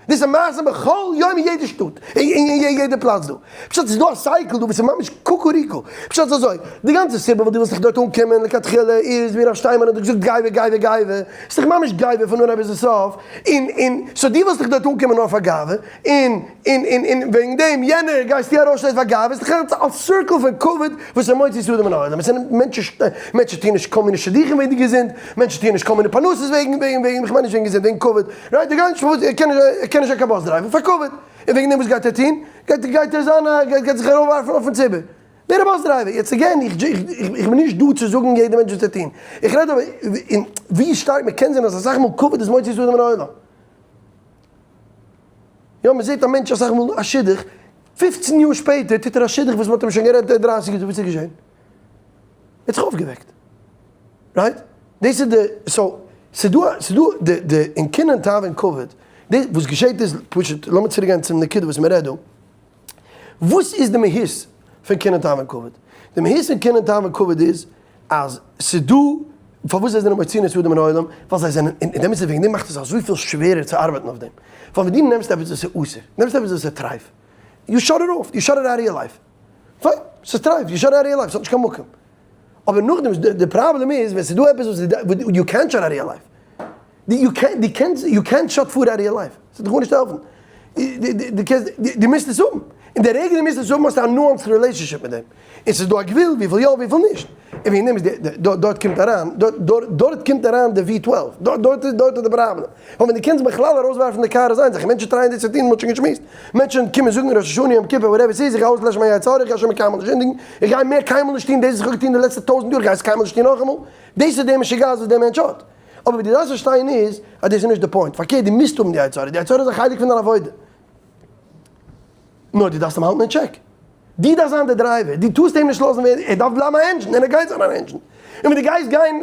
דאס איז מעשה בכל יום אין יעדע שטאט, אין יעדע פלאץ דא. פשט ס'איז דא א cycle דא וואס איז ממש קוקוריקו. פשט איז אזוי, די גאנצע סיבה וואס דו ווילסט דיך דארט אנקומען לכתחילה איז ווי רב שטיינמאן האט דיר געזאגט גאווה גאווה גאווה, ס'איז דאך ממש גאווה פון אנהייב ביזן סוף, און און so דו ווילסט דיך דארט אנקומען נאר פאר גאווה, און און און און וועגן דעם יענער גייסטו ארויסשטויסן פאר גאווה, ס'איז דאך א circle פון כבוד וואס איז מוציא את האדם מן העולם, עס זענען מענטשן מענטשן טוען נישט כל מיני שידוכים וועגן די געזונט, מענטשן טוען נישט כל מיני פרנסות וועגן וועגן וועגן איך מיין נישט וועגן געזונט וועגן כבוד, right ער גייט נישט פארוואס ער קען נישט ער קען נישט זיין קיין bus driver פאר כבוד. און וועגן דעם וואס גייט ער טון? גייט גייט ער זיין א גייט זיך ארויפווארפן אויפן ציבור. ווער א bus driver. יעצט again, איך איך בין נישט דא צו זאגן יעדע מענטש וואס צו טון. איך רעד אבער אין ווי שטארק מען קען זען אז אסאך מאל כבוד איז מוציא את האדם מן העולם. יא, מען זעט א מענטש אסאך מאל א שידוך, 15 יאר שפעטער טוט ער א שידוך וואס מען האט אים שוין גערעדט 30 יאר, וואס איז געשען? ער האט זיך אויפגעוועקט. Right? דאס איז די, so, ס'איז דא, ס'איז דא די, די, אין קנאה און תאווה און כבוד, די, וואס געשעט איז, פשוט, לאמיר צוריק גיין צום נקודה וואס מ'רעדט דא, וואס איז די מהות פון קנאה און תאווה און כבוד? די מהות פון קנאה און תאווה און כבוד איז, אז ס'איז דא, פארוואס זיי זענען מוציאין את האדם מן העולם, ווייל זיי זענען, און דעמאלטס איז וועגן דעם מאכט עס אזויפיל שווערער צו ארבעטן אויף דעם, ווייל ווען דו נעמסט עפעס וואס איז אסור, נעמסט עפעס וואס איז טרייף, you shut it off, you shut it out of your life, פיין, ס'איז טרייף, you shut it out of your life, ס'האט נישט קיין מקום. אבער נאכדעם די פראבלעם איז ווען ס'איז דא עפעס וואס יו קענט שאט אוט יור לייף, יו קענט דו קענסט יו קענט שאט פוד אוט יור לייף, ס'וועט דיך גארנישט העלפן, דו קענסט דו מוזט עס האבן, און די רגע דו מוזט עס האבן האסטו א nuanced relationship מיט דעם, און ס'איז דא א גבול וויפיל יא וויפיל נישט, און וועגן דעם איז די דארט קומט אריין דארט קומט אריין די V 12, דארט איז דארט איז די פראבלעם, ווייל ווען דו קענסט בכלל ארויסווארפן די קאר איז איין זאך, מענטשן try ען דאס צו טון, מ'האט שוין געשמועסט, מענטשן קומען זאגן ראש השנה יום כיפור whatever ס'איז, איך גיי אויסלעשן מיין יצר הרע, איך גיי שוין מער קיינמאל נישט זינדיגן, איך גיי מער קיינמאל נישט טון דאס וואס איך האב געטון די לעצטע 1000 יאר, איך גיי עס קיינמאל נישט טון נאכאמאל, דאס איז די משוגעת וואס דער מענטש האט. אבער וואס דו דארפסט פארשטיין איז, אז דאס איז נישט די point, פארקערט דו מוזט האבן די יצר הרע, די יצר הרע איז א חלק פון דיין עבודה, נאר דו דארפסט אים האלטן אין טשעק. דו דארפסט זיין דער driver, דו טארסט אים נישט לאזן ווערן, ער דארף בלייבן א engine און ער גייט זיין אן engine. און ווען דו גייסט גיין,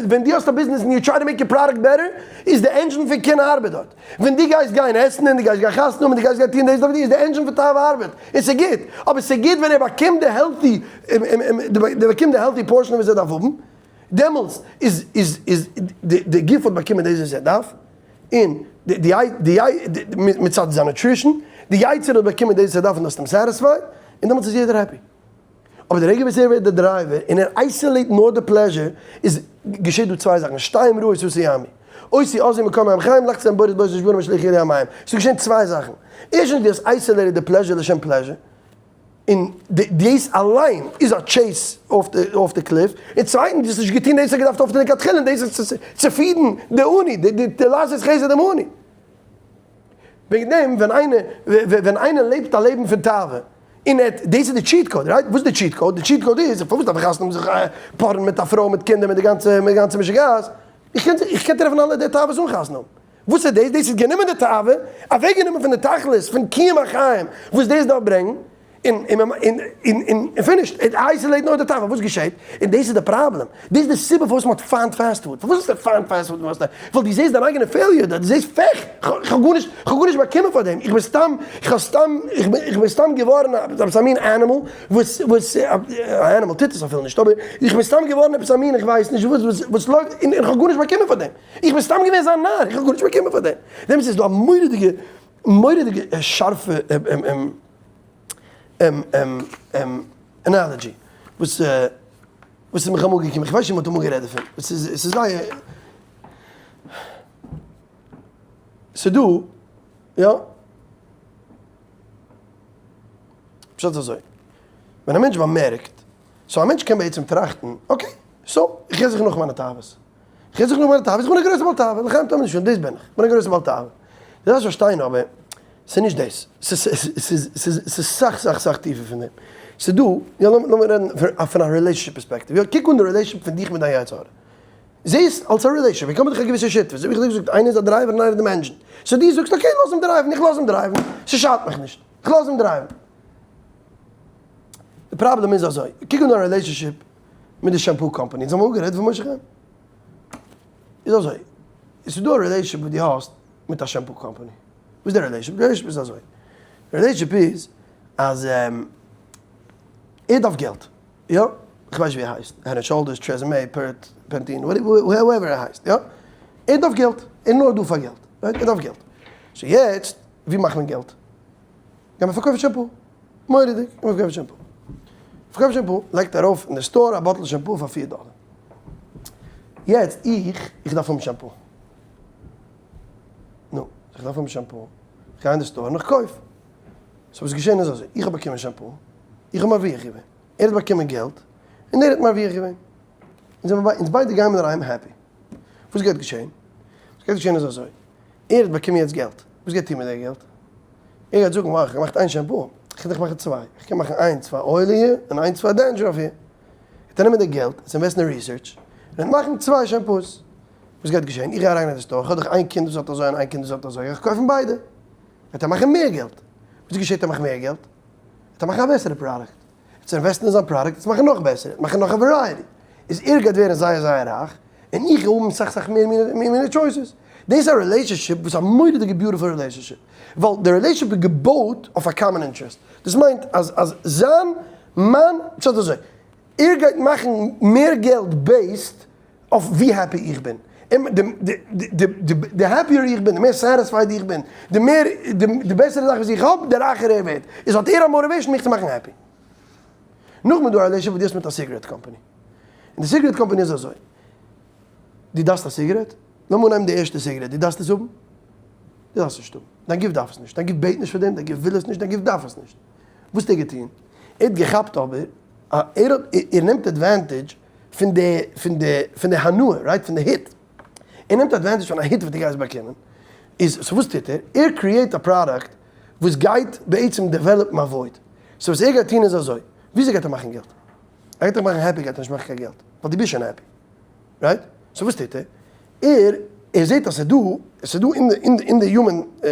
ווען דו האסט א ביזנעס און you try to make your product better, איז די engine פון קנאה ארבעט דארט. ווען דו גייסט גיין עסן און דו גייסט גיין חתונה האבן און דו גייסט גיין טון דאס דארט, איז די engine פון תאווה ארבעט, און ס'איז גוט. אבער ס'איז גוט ווען ער באקומט די healthy, ער באקומט די healthy portion וואס ער דארף האבן, דעמאלטס איז איז איז די גוף האט באקומען דאס וואס ער דארף, און די די מצד זיין nutrition, די יצר האט באקומען דאס וואס ער דארף און דאס האט אים satisfied, און דעמאלטס איז יעדער happy. אבער די רגע וואס ער ווערט די driver און ער isolate נאר די pleasure, איז געשעט דא צוויי זאכן, שתיים רעות עשו עמי, אותי עזבו מקום מים חיים, לחצו להם בורות בושת נשברים השליכו ידי המים. ס'איז געשען צוויי זאכן, ערשטנס דו האסט isolated די pleasure לשם pleasure, און דאס אליין איז א chase אויף די cliff, און צווייטנס דו האסט נישט געטון דאס וואס האט געדארפט אויפטון לכתחילה, און דאס איז צו feed ן די אני, די לעשות חסד עם העני. וועגן דעם ווען איינער ווען איינער לעבט א לעבן פון תאווה, און ער דאס איז די cheat code, right? וואס איז די cheat code? די cheat code איז, פארוואס דארף איך חתונה האבן זיך פארן מיט א פרוי מיט קינדער מיט די גאנצע מיט די גאנצע משוגעת? איך קען איך קען טרעפן אלע די תאוות אן חתונה האבן. וואס איז דאס? דאס איז גענומען די תאווה, אוועקגענומען פון די תכלית פון קיום החיים וואס דאס דארף ברענגן, און און און און און finished, ער isolate נאר די תאווה, וואס געשעט? און דאס איז די פראבלעם, דאס איז די סיבה פארוואס מען האט פיינט fast food, פארוואס האסטו פיינט fast food? ווייל דו זעסט דיין אייגענע failure דארט, דו זעסט פעך, איך האב גארנישט, איך האב גארנישט באקומען פאר דעם, איך בין סתם, איך האב סתם, איך בין סתם געווארן עפעס א מין animal, וואס, וואס, א animal טוט עס אפילו נישט, אבער איך בין סתם געווארן עפעס א מין, איך ווייס נישט וואס, וואס, וואס לויפט, און איך האב גארנישט באקומען פאר דעם, איך בין סתם געווען זיין נאר, איך האב גארנישט באקומען פאר דעם, דעמאלטס איז דא א מורא'דיגע, מורא'דיגע שארפע analogy וואס וואס איז מיך אמאל געקומען, איך ווייס נישט אויב מ'האט אמאל גערעדט דערפון, עס איז עס איז זייער, ס'איז דא, יא, פשט איז אזוי, ווען א מענטש באמערקט, so א מענטש קען בעצם טראכטן, okay, so איך גיי זיך נאך מיינע תאוות, איך גיי זיך נאך מיינע תאוות, איך בין א גרויסע בעל תאווה, לחיים תמיד שוין, דאס בין איך, איך בין א גרויסע בעל תאווה. דו דארפסט פארשטיין אבער, ס'איז נישט דאס, ס'איז סאך סאך סאך טיפער פון דעם. ס'איז דא, יא לאמיר רעדן פון א relationship perspective, יא קוק אן די relationship פון דיך מיט דיין יצר הרע. זע עס אלס א relationship, איך האב מיט דיך א געוויסע שותפות, אזוי ווי איך האב דיר געזאגט, איינער איז א driver און איינער איז די מענטשן, so דו זאגסט okay לאז אים drive ן, איך לאז אים drive ן, ס'שאדט מיך נישט, איך לאז אים drive ן. די פראבלעם איז אזוי, קוק אן דיין relationship מיט די shampoo company, אונז האבן אפגערעדט פון משה חיים, איז אזוי, עס איז דא א relationship וואס דו האסט מיט א shampoo company, וואס איז די relationship? די relationship איז אזוי, די relationship איז אז ער דארף געלט, יא, איך ווייס נישט ווי ער הייסט, Head and Shoulders, TRESemmé, פערט, Pantene, whoever ער הייסט, יא, ער דארף געלט, ער איז נאר דא פאר געלט, right, ער דארף געלט, so יעצט ווי מאכט מען געלט? גייט מען פארקויפן shampoo, מורא'דיג, גייט מען פארקויפן shampoo, פארקויפן shampoo, לייגט ארויף אין די store א bottle shampoo פאר פיר דאלער, יעצט איך, איך דארף האבן shampoo, נו, איך דארף האבן shampoo, איך גיי אין די store און איך קויף, so וואס איז געשען איז אזוי, איך האב באקומען shampoo, איך האב מרוויח געווען, ער האט באקומען געלט, און ער האט מרוויח געווען. אונז זעמער ביי, אונז ביידע גייען מיר אהיים happy. וואס גייט געשען? וואס גייט געשען איז אזוי, ער האט באקומען יעצט געלט, וואס גייט טון מיט די געלט? ער גייט זאגן, wow, איך האב געמאכט איין shampoo, איך קען דאך מאכן צוויי, איך קען מאכן איינס פאר oily hair און איינס פאר dandruff hair. גייט ער נעמען די געלט, עס invest ן אין research, און ער וועט מאכן צוויי shampoos. וואס גייט געשען? איך גיי אריין אין די store, איך האב דאך איין קינד וואס האט אזוי און איין קינד וואס האט אזוי, גיי איך קויפן ביידע. וועט ער מאכן מער געלט. וואס געשעט ער מאכט מער געלט? וועט ער מאכן א בעסערע פראדוקט. וועט ער invest ן אין זיין פראדוקט עס מאכן נאך בעסער, מאכן נאך א variety. איז ער גייט ווערן זייער זייער רייך, און איך גיי האבן סאך סאך מער מיני choices. דאס איז א relationship וואס איז א מורא'דיגע beautiful relationship. ווייל די relationship איז געבויט אויף א common interest. דאס מיינט אז אז זיין מיין פשט אזוי, ער גייט מאכן מער געלט based אויף ווי happy איך בין, די happier איך בין, די מער satisfied איך בין, די מער, די בעסערע זאך וואס איך האב, די רייכער ער ווערט, איז האט ער א motivation מיך צו מאכן happy. נאכדעם איז דא א relationship וואס דו האסט מיט א cigarette company, און די cigarette company איז אזוי, דו דארפסט א cigarette? לאמיר אנהייבן די ערשטע cigarette, דו דארפסט עס האבן? דו דארפסט נישט האבן, דיין גוף דארף עס נישט, דיין גוף בעט נישט פאר דעם, דיין גוף וויל עס נישט, דיין גוף דארף עס נישט. וואס האט ער געטון? ער האט געכאפט אבער, ער האט, ער נעמט advantage פון די פון די פון די הנאה, right? פון די hit. ער נעמט advantage פון א hit וואס דו גייסט באקומען. איז so וואס טוט ער? ער create א פראדוקט וואס גייט בעצם develop ן א void. so וואס ער גייט טון איז אזוי. וויאזוי גייט ער מאכן געלט? ער גייט דיך מאכן happy גייט ער נישט מאכן קיין געלט. ווייל דו ביסט שוין happy. Right? So וואס טוט ער? ער ער זעט אז ס'איז דא, ס'איז דא אין די אין די אין די human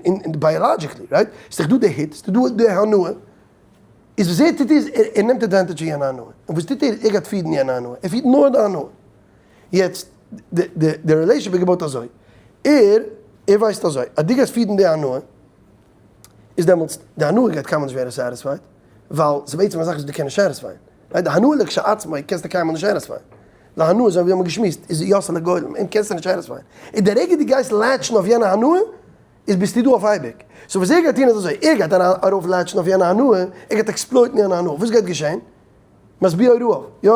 אין די biologically, right? ס'איז דאך דא די hit, ס'איז דא די הנאה. איז וואס ער טוט איז, ער נעמט advantage פון יענע הנאה. און וואס טוט ער? ער גייט feed ן יענע הנאה. ער feed ט נאר די הנאה. יעצט, די די די relationship איז געבויט אזוי. ער ער ווייסט אזוי, אז דו גייסט feed ן די הנאה, איז דעמאלטס די הנאה גייט קיינמאל נישט ווערן satisfied, ווייל ס'איז בעצם א זאך וואס דו קענסט נישט satisfy ען. ווייל די הנאה לכשעצמה קענסטו קיינמאל נישט satisfy ען. די הנאה אזוי ווי האבן געשמועסט איז יאסעלע גולם, אים קענסטו נישט satisfy ען. און די רגע דו גייסט latch ן אויף יענע הנאה, איז ביסטו דא אויף אייביג. So וואס ער גייט טון איז אזוי, ער גייט ארויף latch ן אויף יענע הנאה, ער גייט exploit ן יענע הנאה, וואס גייט געשען? משביעו רעב, יא?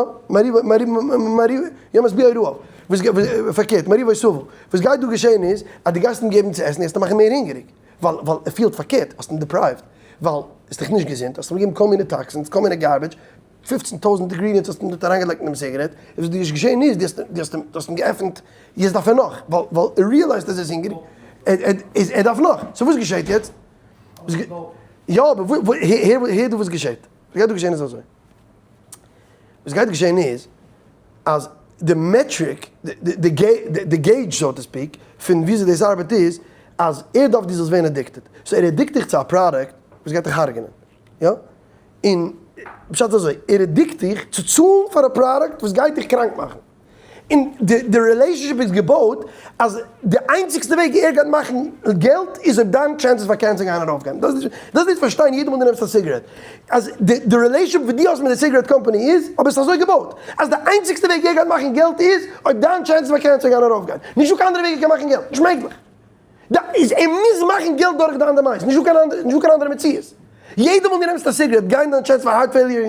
יא משביעו רעב, וואס גייט, פארקערט, מרעיבו שבע, וואס גייט דא געשען איז, אז דו גייסט אים געבן צו עסן, גייסטו מאכן מער הונגעריג, ווייל ווייל ער פילט פארקערט, האסט אים deprived, ווייל עס איז דאך נישט געזונט, האסט אים געגעבן כל מיני toxins, כל מיני garbage, פופצן טויזנט ingredients האסטו אים דארט אריינגעלייגט אינעם cigarette, און וואס דא איז געשען איז, דו האסט דו האסט אים דו האסט אים געעפנט, יעצט דארף ער נאך, ווייל ווייל ער realize ט אז ער איז הונגעריג, ער דארף נאך, so וואס געשעט יעצט? יא אבער הער הער דא וואס געשעט, וואס גייט דא געשען איז אזוי, וואס גייט געשען איז, אז די metric, די gauge so to speak, פון וויאזוי דאס ארבעט איז, אז ער דארף דו זאלסט ווערן addicted, so ער addict דיך צו א פראדוקט וואס גייט דיך הרג'נען, יא? און פשט איז אזוי, ער addict דיך צו צאלן פאר א פראדוקט וואס גייט דיך קראנק מאכן. און די relationship איז געבויט אז די איינציגסטע וועג ער גייט מאכן געלט איז אויב דיין chances פאר קענסער גייען ארויפגיין. דאס דארפסט פארשטיין יעדע מאל דו נעמסט א cigarette. אז די relationship וואס דו האסט מיט די cigarette company איז אבער עס איז אזוי געבויט אז די איינציגסטע וועג ער גייט מאכן געלט איז אויב דיין chances פאר קענסער גייען ארויפגיין. נישטא קיין אנדערע וועג ער קען מאכן געלט. נישט מעגליך. איז ער מוז מאכן געלט דורך דיין demise, נישטא קיין אנדערע, נישטא קיין אנדערע מציאות. יעדע מאל דו נעמסט א cigarette גייען דיין chance פאר heart failure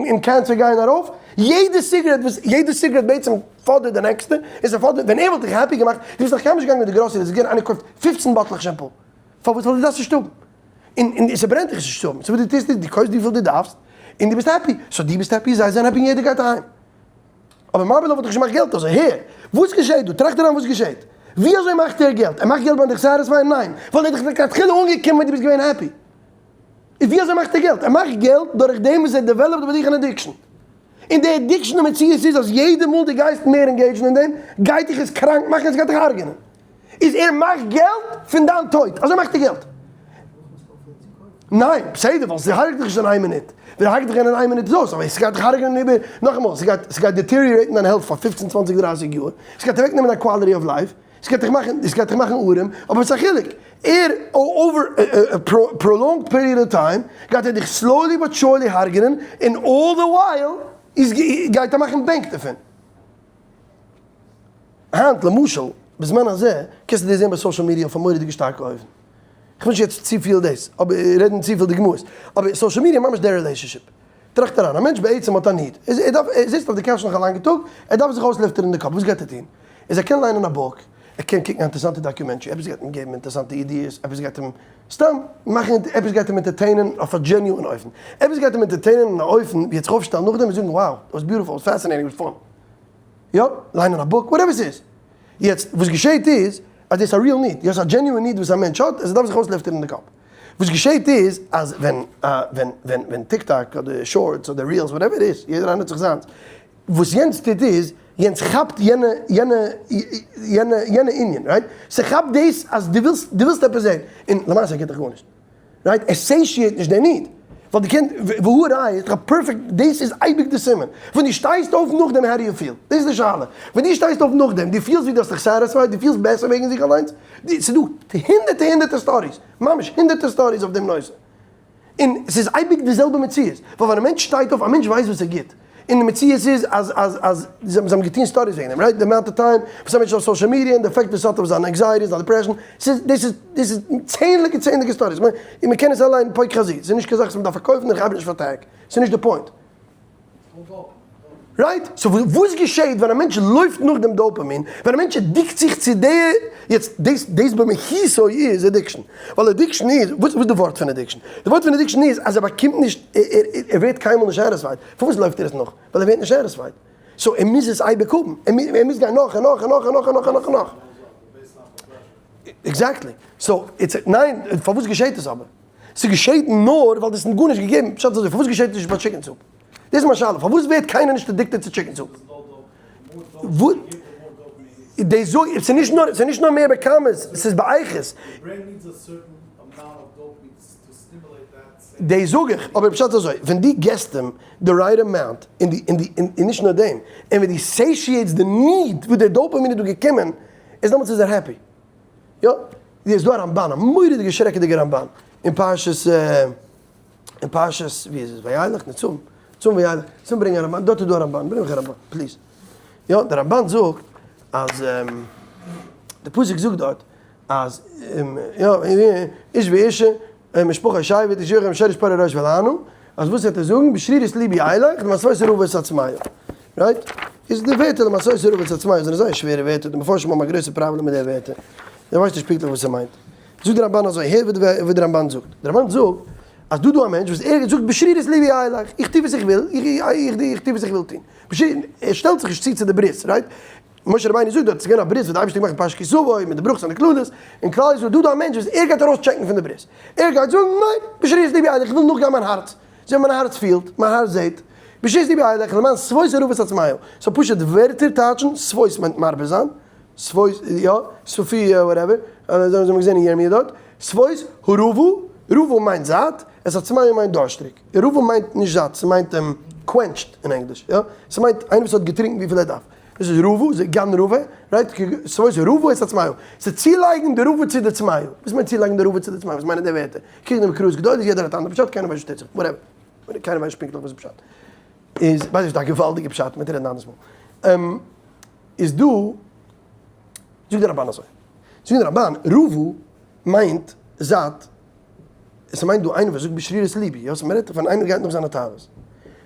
און קענסער גייען ארויף, יעדע cigarette וואס, יעדע cigarette בעצם פאדערט די נעקסטע, און ס'פאדערט, ווען ער וואלט דיך happy געמאכט, דו ביסט נאך קיינמאל נישט געגאנגען מיט די גראסערי, זאגט איינער קויפט פופצן באטלעך shampoo, פארוואס? ווייל דו דארפסט נישט האבן, און און ס'ברענט דיך נישט צו האבן, so וואס דו טוסט איז, דו קויפסט וויפיל דו דארפסט, און דו ביסט happy, so דו ביסט happy, זיי זענען happy און יעדער גייט אהיים. אבער מארבעלא וואלט דאך נישט געמאכט געלט אזוי. הער, וואס געשעהט דא? טראכט אריין וואס געשעהט. ווי אזוי מאכט ער געלט? ער מאכט געלט ביים דיך satisfy ען? ניין. ווייל ער איז דאך לכתחילה אנגעקומען ווען דו ביסט געווען happy. איז ווי אזוי מאכט ער געלט? ער מאכט געלט דורך דעם וואס ער develop ט ביי דיך אן addiction. און די addiction די מציאות איז אז יעדע מאל דו גייסט מער engage ן אין דעם, גייט דיך עס קראנק מאכן, עס גייט דיך הרג'נען. איז ער מאכט געלט פון דיין טויט, אזוי מאכט ער געלט. ניין, בסדר, ווייל ס'הרג'ט דיך נישט אין איין מינוט. ווען הרג'ט דיך אין איין מינוט איז אויס, אבער ס'גייט דיך הרג'נען איבער, נאכאמאל, ס'גייט ס'גייט deteriorate ן דיין health פאר פופצן צוואנציג דרייסיג יאר, ס'גייט אוועקנעמען דיין quality of life, ס'גייט דיך מאכן, ס'גייט דיך מאכן ארעם, אבער וואס א חילוק, ער over prolonged period of time גייט ער דיך slowly but surely הרג'נען, און all the while איז גייט ער מאכן בענק דערפון. היינט למשל, בזמן הזה, קענסטו דאס זען ביי social media אויף א מורא'דיגע שטארקע אופן. כ'וויל נישט יעצט צופיל דאס, אבער רעדן צופיל דוגמאות, אבער social media ממש די relationship. טראכט אריין, א מענטש בעצם האט א need, ער דארף, ער זיצט אויף די couch נאך א לאנגע טאג, ער דארף זיך אויסלופטערן די קאפ, וואס גייט ער טון? איז ער קען ליינען א book, ער קען קוקן א אינטערעסאנטע documentary, עפעס גייט אים געבן אינטערעסאנטע ideas, עפעס גייט אים סתם מאכן, עפעס גייט אים entertain ען אויף א genuine אופן, עפעס גייט אים entertain ען אין א אופן ווי ער וועט זיך אויפשטעלן נאכדעם און זאגן wow, that was beautiful, fascinating, was fun. יא, ליינען א book, whatever ס'איז. יעצט, וואס געשעהט איז, אז דאס איז א real need, דאס איז א genuine need וואס א מענטש האט, אז ער דארף זיך אויסלופטערן די קאפ. וואס געשעהט איז, אז ווען ווען ווען ווען TikTok אדער Shorts אדער Reels whatever it is, יעדער איינער האט זיך זיינס, וואס יענץ טוט איז, יענץ כאפט יענע יענע יענע יענע ענין, right? ס'כאפט דאס אז דו ווילסט דו ווילסט עפעס זעהן, און למעשה גיבט דיך גארנישט. right? עס satiate נישט די need. ווייל דו קענסט, והא ראיה, איז דאך א perfect, דאס איז אייביג די סימן. ווען דו שטייסט אויף נאכדעם how do you feel? דאס איז די שאלה. ווען דו שטייסט אויף נאכדעם, דו פילסט ווי דו האסט דיך satisfied, דו פילסט בעסער וועגן זיך אליינס? ס'איז דא הונדערטער הונדערטער stories, ממש הונדערטער stories אויף דעם נושא. און ס'איז אייביג די זעלבע מציאות. ווייל ווען א מענטש שטייט אויף, א מענטש ווייסט וואס ער גיבט. און די מציאות איז אז אז אז זיי האבן געטון studies וועגן דעם, right? די amount of time וואס א מענטש איז אויף social media און די effect וואס עס האט אויף זיין anxiety, זיין depression, ס'איז דאס איז דאס איז צענדליגע צענדליגע studies, כ'מיין און מ'קען עס אליין פוק חזי, ס'איז נישט קיין זאך וואס מ'דארף פארקויפן און כ'ארבעט נישט פאר טעג, ס'איז נישט די point. Right? So וואס געשעהט ווען א מענטש לויפט נאך דעם dopamine, ווען א מענטש addict זיך צו די, יעצט דאס דאס במהותו איז addiction, ווייל addiction איז, וואס איז די ווארט פון addiction? די ווארט פון addiction איז אז ער באקומט נישט, ער ווערט קיינמאל נישט satisfied, פארוואס לויפט ער עס נאך? ווייל ער ווערט נישט satisfied, so ער מוז עס אייביג האבן, ער מוז גיין נאך און נאך און נאך און נאך און נאך און נאך און נאך. Exactly. So, it's, ניין, פארוואס געשעהט עס אבער? ס'געשעהט נאר ווייל דו האסט אים גארנישט געגעבן, פשט איז אזוי, פארוואס געשעהט עס נישט ביי chicken soup? דאס איז מיין שאלה, פארוואס ווערט קיינער נישט addicted צו chicken soup? דאס זאג איך, ס'איז נישט נאר, ס'איז נישט נאר מער בכמות, ס'איז באיכות. דאס זאג איך, אבער פשט איז אזוי, ווען דו געסט אים די right amount, און די, און די, און נישט נאר דעם, און ווען דו satiate סט די need וואס דער dopamine איז דא געקומען, איז דעמאלטס איז ער happy. יא, איז דא א רמבן, א מורא'דיגע שרעקעדיגע רמבן, אין פרשת. אין פרשת ווי איז עס וילך נצום צום וילך צום ברענגען א רמבן דארט איז דא א רמבן ברענג מיך א רמבן please יא דער רמבן זאגט אז די פסוק זאגט דארט אז יא איש ואישה משפחה שבט איש יוחם שרש פרה ראש ולנו אז וואס וועט ער זאגן בשרירות ליבי אלך למסעות ערוב את עצמי right איז די ווערטער למסעות ערוב את עצמי זענען זייער שווערע ווערטער די מפרשים האבן א גרויסע פראבלעם מיט די ווערטער איך ווייס נישט פונקטליך וואס ער מיינט זאגט דער רמבן אזוי, הער וואס דער רמבן זאגט, דער רמבן זאגט אז דא דא א מענטש וואס ער זאגט בשרירות ליבי אלך, איך טו וואס איך וויל, איך טו וואס איך וויל טון, ער שטעלט זיך נישט צו צו די ברית, right? משה רבינו זאגט דארט, עס איז געווען א ברית וואס דער אייבערשטער האט געמאכט אין פרשת כי תבוא, מיט די ברכות און די קללות, און כלל ישראל, דא דא א מענטש וואס ער גייט ארויס check ן פון די ברית, ער גייט זאגן ניין, בשרירות ליבי אלך, איך וויל נאכגיין מיין הארץ, אזוי ווי מיין הארץ פילט, מיין הארץ זעט, בשרירות ליבי אלך, למען שבות הרעב את הצמאה, so פשוט ווערטער טייטשן, שבות מיינט מרבה זיין, שבות, יא, סופי whatever, אזוי האבן מיר געזען אין ירמי' דארט, שבות הרעבה, רעבה מיינט זאט, את הצמאה מיינט דארשטריג, רעבה מיינט נישט זאט, ס'מיינט quenched אין ענגליש, יא, ס'מיינט איינער וואס האט געטרינקן וויפיל ער דארף, דאס איז רעבה, זה גן רעבה, right, שבות הרעבה את הצמאה, ס'איז צולייגן די רעבה צו די צמאה, וואס מיינט צולייגן די רעבה צו די צמאה, וואס מיינען די ווערטער, קוק די מקראות גדולות, יעדער האט א אנדערע פשט, קיינער ווייסט נישט וואס טוט זיך, whatever, קיינער ווייסט נישט פונקטליך וואס איז פשט, איז, ווייס נישט, א געוואלדיגע פשט, מ'וועט רעדן אנדערס מאל. איז דא, זאגט דער רמבן אזוי, זאגט דער רמבן, רעבה מיינט זאט, עס מיינט דא איינער וואס זאגט בשרירות ליבי, יא, ס'מ'רעדט פון איינער גייט נאך זיינע תאוות.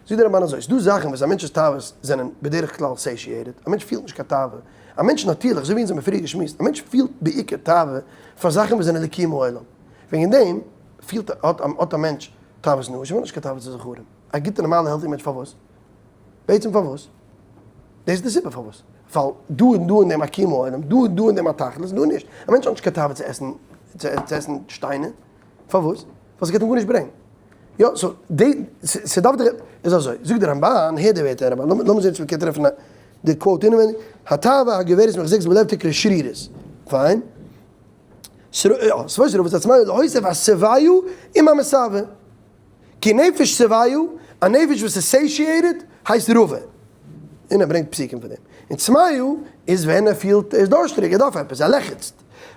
זאגט דער רמבן אזוי, ס'דא זאכן וואס א מענטש'ס תאוות זענען בדרך כלל satiated, א מענטש פילט נישט קיין תאווה, א מענטש נאטירליך, אזוי ווי אונז האבן פריער געשמועסט, א מענטש פילט בעיקר תאווה פאר זאכן וואס זענען לקיום העולם, וועגן דעם פילט, האט א מענטש תאוות נשים, האט נישט קיין תאוות צו זכרים, א גוטע נארמאלע healthy מענטש פארוואס? בעצם פארוואס? דאס איז די סיבה פארוואס. ווייל דא און דא אין דעם א קיום העולם, דא און דא אין דעם א תכלית, דא נישט. א מענטש האט נישט קיין תאווה צו עסן, צו עסן שטיינער. פארוואס? ווייל ס'גייט אים גארנישט ברענגען. יא, so די, ס'דארף דאך, איז אזוי, זאגט דער רמבן, הער די ווערטער רמבן, לאמיר זען צו מ'קען טרעפן די quote אינעווייניג, התאווה הגוברת מחזקת בלב תקרא שרירות, פיין. ס'וואס רוב עצמו להוסיף השבעו עם המסבה. כי נפש שבעו, א נפש וואס איז satiated, הייסט רובע. און ער ברענגט פסוקים פון דעם. און צמאו איז ווען ער פילט ער איז דארשטריג, ער דארף עפעס, ער לעכעצט.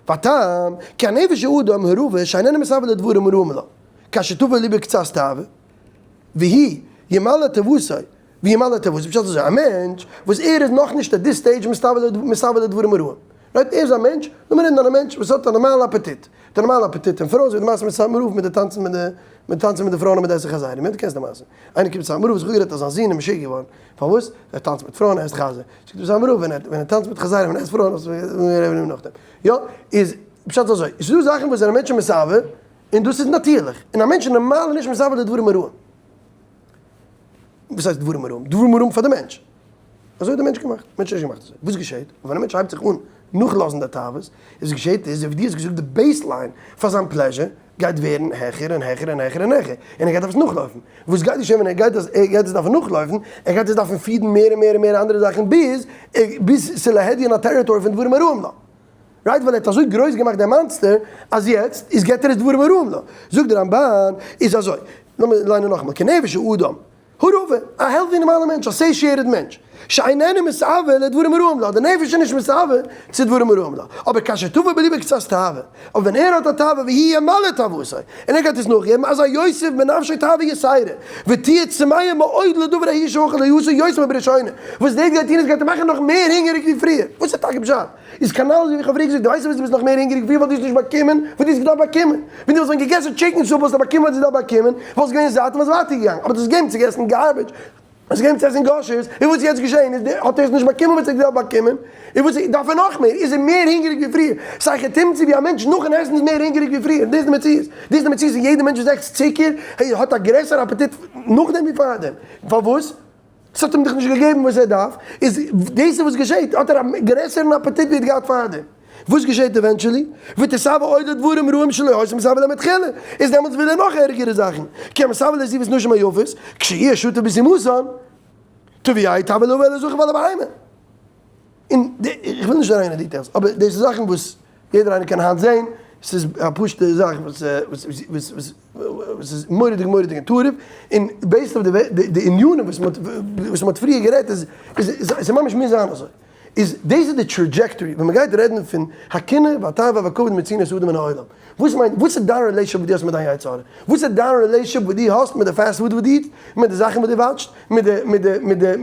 והטעם, כי הנפש האדם הרובע שאיננו מתאוה לדברים הרעים לו, כאשר תבוא ליבו קצת תאווה, והיא ימלא תאוותו, וימלא תאוותו, פשט אזוי, א מענטש וואס ער איז נאכנישט at this stage מתאוה לדברים הרעים, right? ער איז א מענטש, לאמיר רעדן א מענטש וואס האט א נארמאלע אפעטיט, האט א נארמאלע אפעטיט אין פרויען, אזוי ווי די מעשה מיט סאטמאר רב מיט די טאנצן מיט די מיט טאנצן מיט די פרויען און מיט די עסן חזירים, יא דו קענסט די מעשה, איינער קומט צו סאטמאר רב זיך אפגערעדט אז זיין זון איז משוגע געווארן, פארוואס? ער טאנצט מיט פרויען ער עסט חזיר, זאגט אים סאטמאר רב ווען ער ווען ער טאנצט מיט חזירים און עסט פרויען נאכדעם, יא איז פשט אזוי, עס איז דא זאכן וואס זענען מענטשן מתאוה און דאס איז נאטירליך, און א מענטש איז נארמאל נישט מתאוה לדברים הרעים. וואס הייסט דברים הרעים? דברים הרעים פאר די מענטש. אזוי האט די מענטש געמאכט. מענטש האט נישט געמאכט אזוי. וואס געשעט? ווען א מענטש הייבט זיך אן נאכלאזן די תאוות, איז געשעט איז, ווי דו האסט געזאגט, די baseline פאר זיין pleasure גייט ווערן העכער און העכער און העכער און העכער, און ער גייט דארפן עס נאכלויפן. וואס גייט געשען ווען ער גייט דאס, ער גייט עס דארפן נאכלויפן? ער גייט עס דארפן feed ן מער און מער און מער אנדערע זאכן ביז, ביז ס'איז להדיא אין א territory פון דברים הרעים לו. right ווייל ער האט אזוי גרויס געמאכט דעם monster אז יעצט איז געט ער עס דברים הרעים לו. זאגט דער רמבן איז אזוי, לאמיר ליינען נאכאמאל, כנפש האדם הרובע, א healthy נארמאלע מענטש, א satiated מענטש, שאיננו מתאוה לדברים הרעים לו, די נפש איז נישט מתאוה צו דברים הרעים לו, אבער כאשר תבוא בליבו קצת תאווה, אבער ווען ער האט א תאווה והיא ימלא תאוותו, און ער גייט עס נאכגעבן, אזי יוסיף בנפשו תאווה יתירה, ותהיה צמאה מאוד לדבר ההוא שאכל לא יעשה יותר מבראשונה, וואס דאס גייט טון איז גייט אים מאכן נאך מער הונגעריג ווי פריער, וואס איז טאקע פשט? איז כנל אזוי ווי איך האב פריער געזאגט, דו ווייסט פארוואס דו ביסט נאך מער הונגעריג ווי ווייל דו האסט נישט באקומען וואס דו האסט געדארפט באקומען. ווען דו וואלסט ווען געגעסן chicken soup וואלסטו באקומען וואס דו דארפסט באקומען, וואלסט געווען זאט און וואלסט ווייטער געגאנגען. אבער דו האסט געגעבן צו עסן garbage, האסט געגעבן צו עסן גאשערס, און וואס איז יעצט געשען איז האט ער עס נישט באקומען וואס ער האט געדארפט באקומען, און וואס דארף ער נאך מער, איז ער מער הונגעריג ווי פריער. ס'איז תמצא ווי א מענטש נאכן עסן איז מער הונגעריג ווי פריער, דאס איז די מציאות. דאס איז די מציאות פון יעדע מענטש וואס עסט צוקער האט א גרעסערע אפעטיט נאכדעם ווי פארדעם. פארוואס? ס'האט אים דאך נישט געגעבן וואס ער דארף, איז דאס איז וואס געשעט, האט ער א גרעסערן אפעטיט ווי ער האט געהאט פארדעם. וואס געשעט eventually? ותתאוה עוד לדברים רעים שלא היתה מתאוה להם מתחילה, איז דעמאלטס וויל ער נאך ערגערע זאכן, כי המתאוה לזיבת נשים היפות, כשיהיה שותף בזימתן, תביאהו תאוה לבא אל הזכר ואל הבהמה. און איך וויל נישט אריין אין details, אבער דאס איז זאכן וואס יעדער איינער קען היינט זען, ס'איז א פשוטע זאך וואס וואס וואס איז מורא'דיג מורא'דיג אינטואיטיוו, און based אויף די די ענינים וואס מ'האט וואס מ'האט פריער גערעדט איז איז איז ממש מוז זיין אזוי. איז דאס איז די trajectory ווען מ'גייט רעדן פון הקנאה והתאווה והכבוד מצינת אדם מן העולם. וואס מיינט וואס איז דיין relationship וואס דו האסט מיט דיין יצר הרע? וואס איז דיין relationship וואס דו האסט מיט די fast food וואס דו eat סט? מיט די זאכן וואס דו watch סט? מיט די מיט די מיט די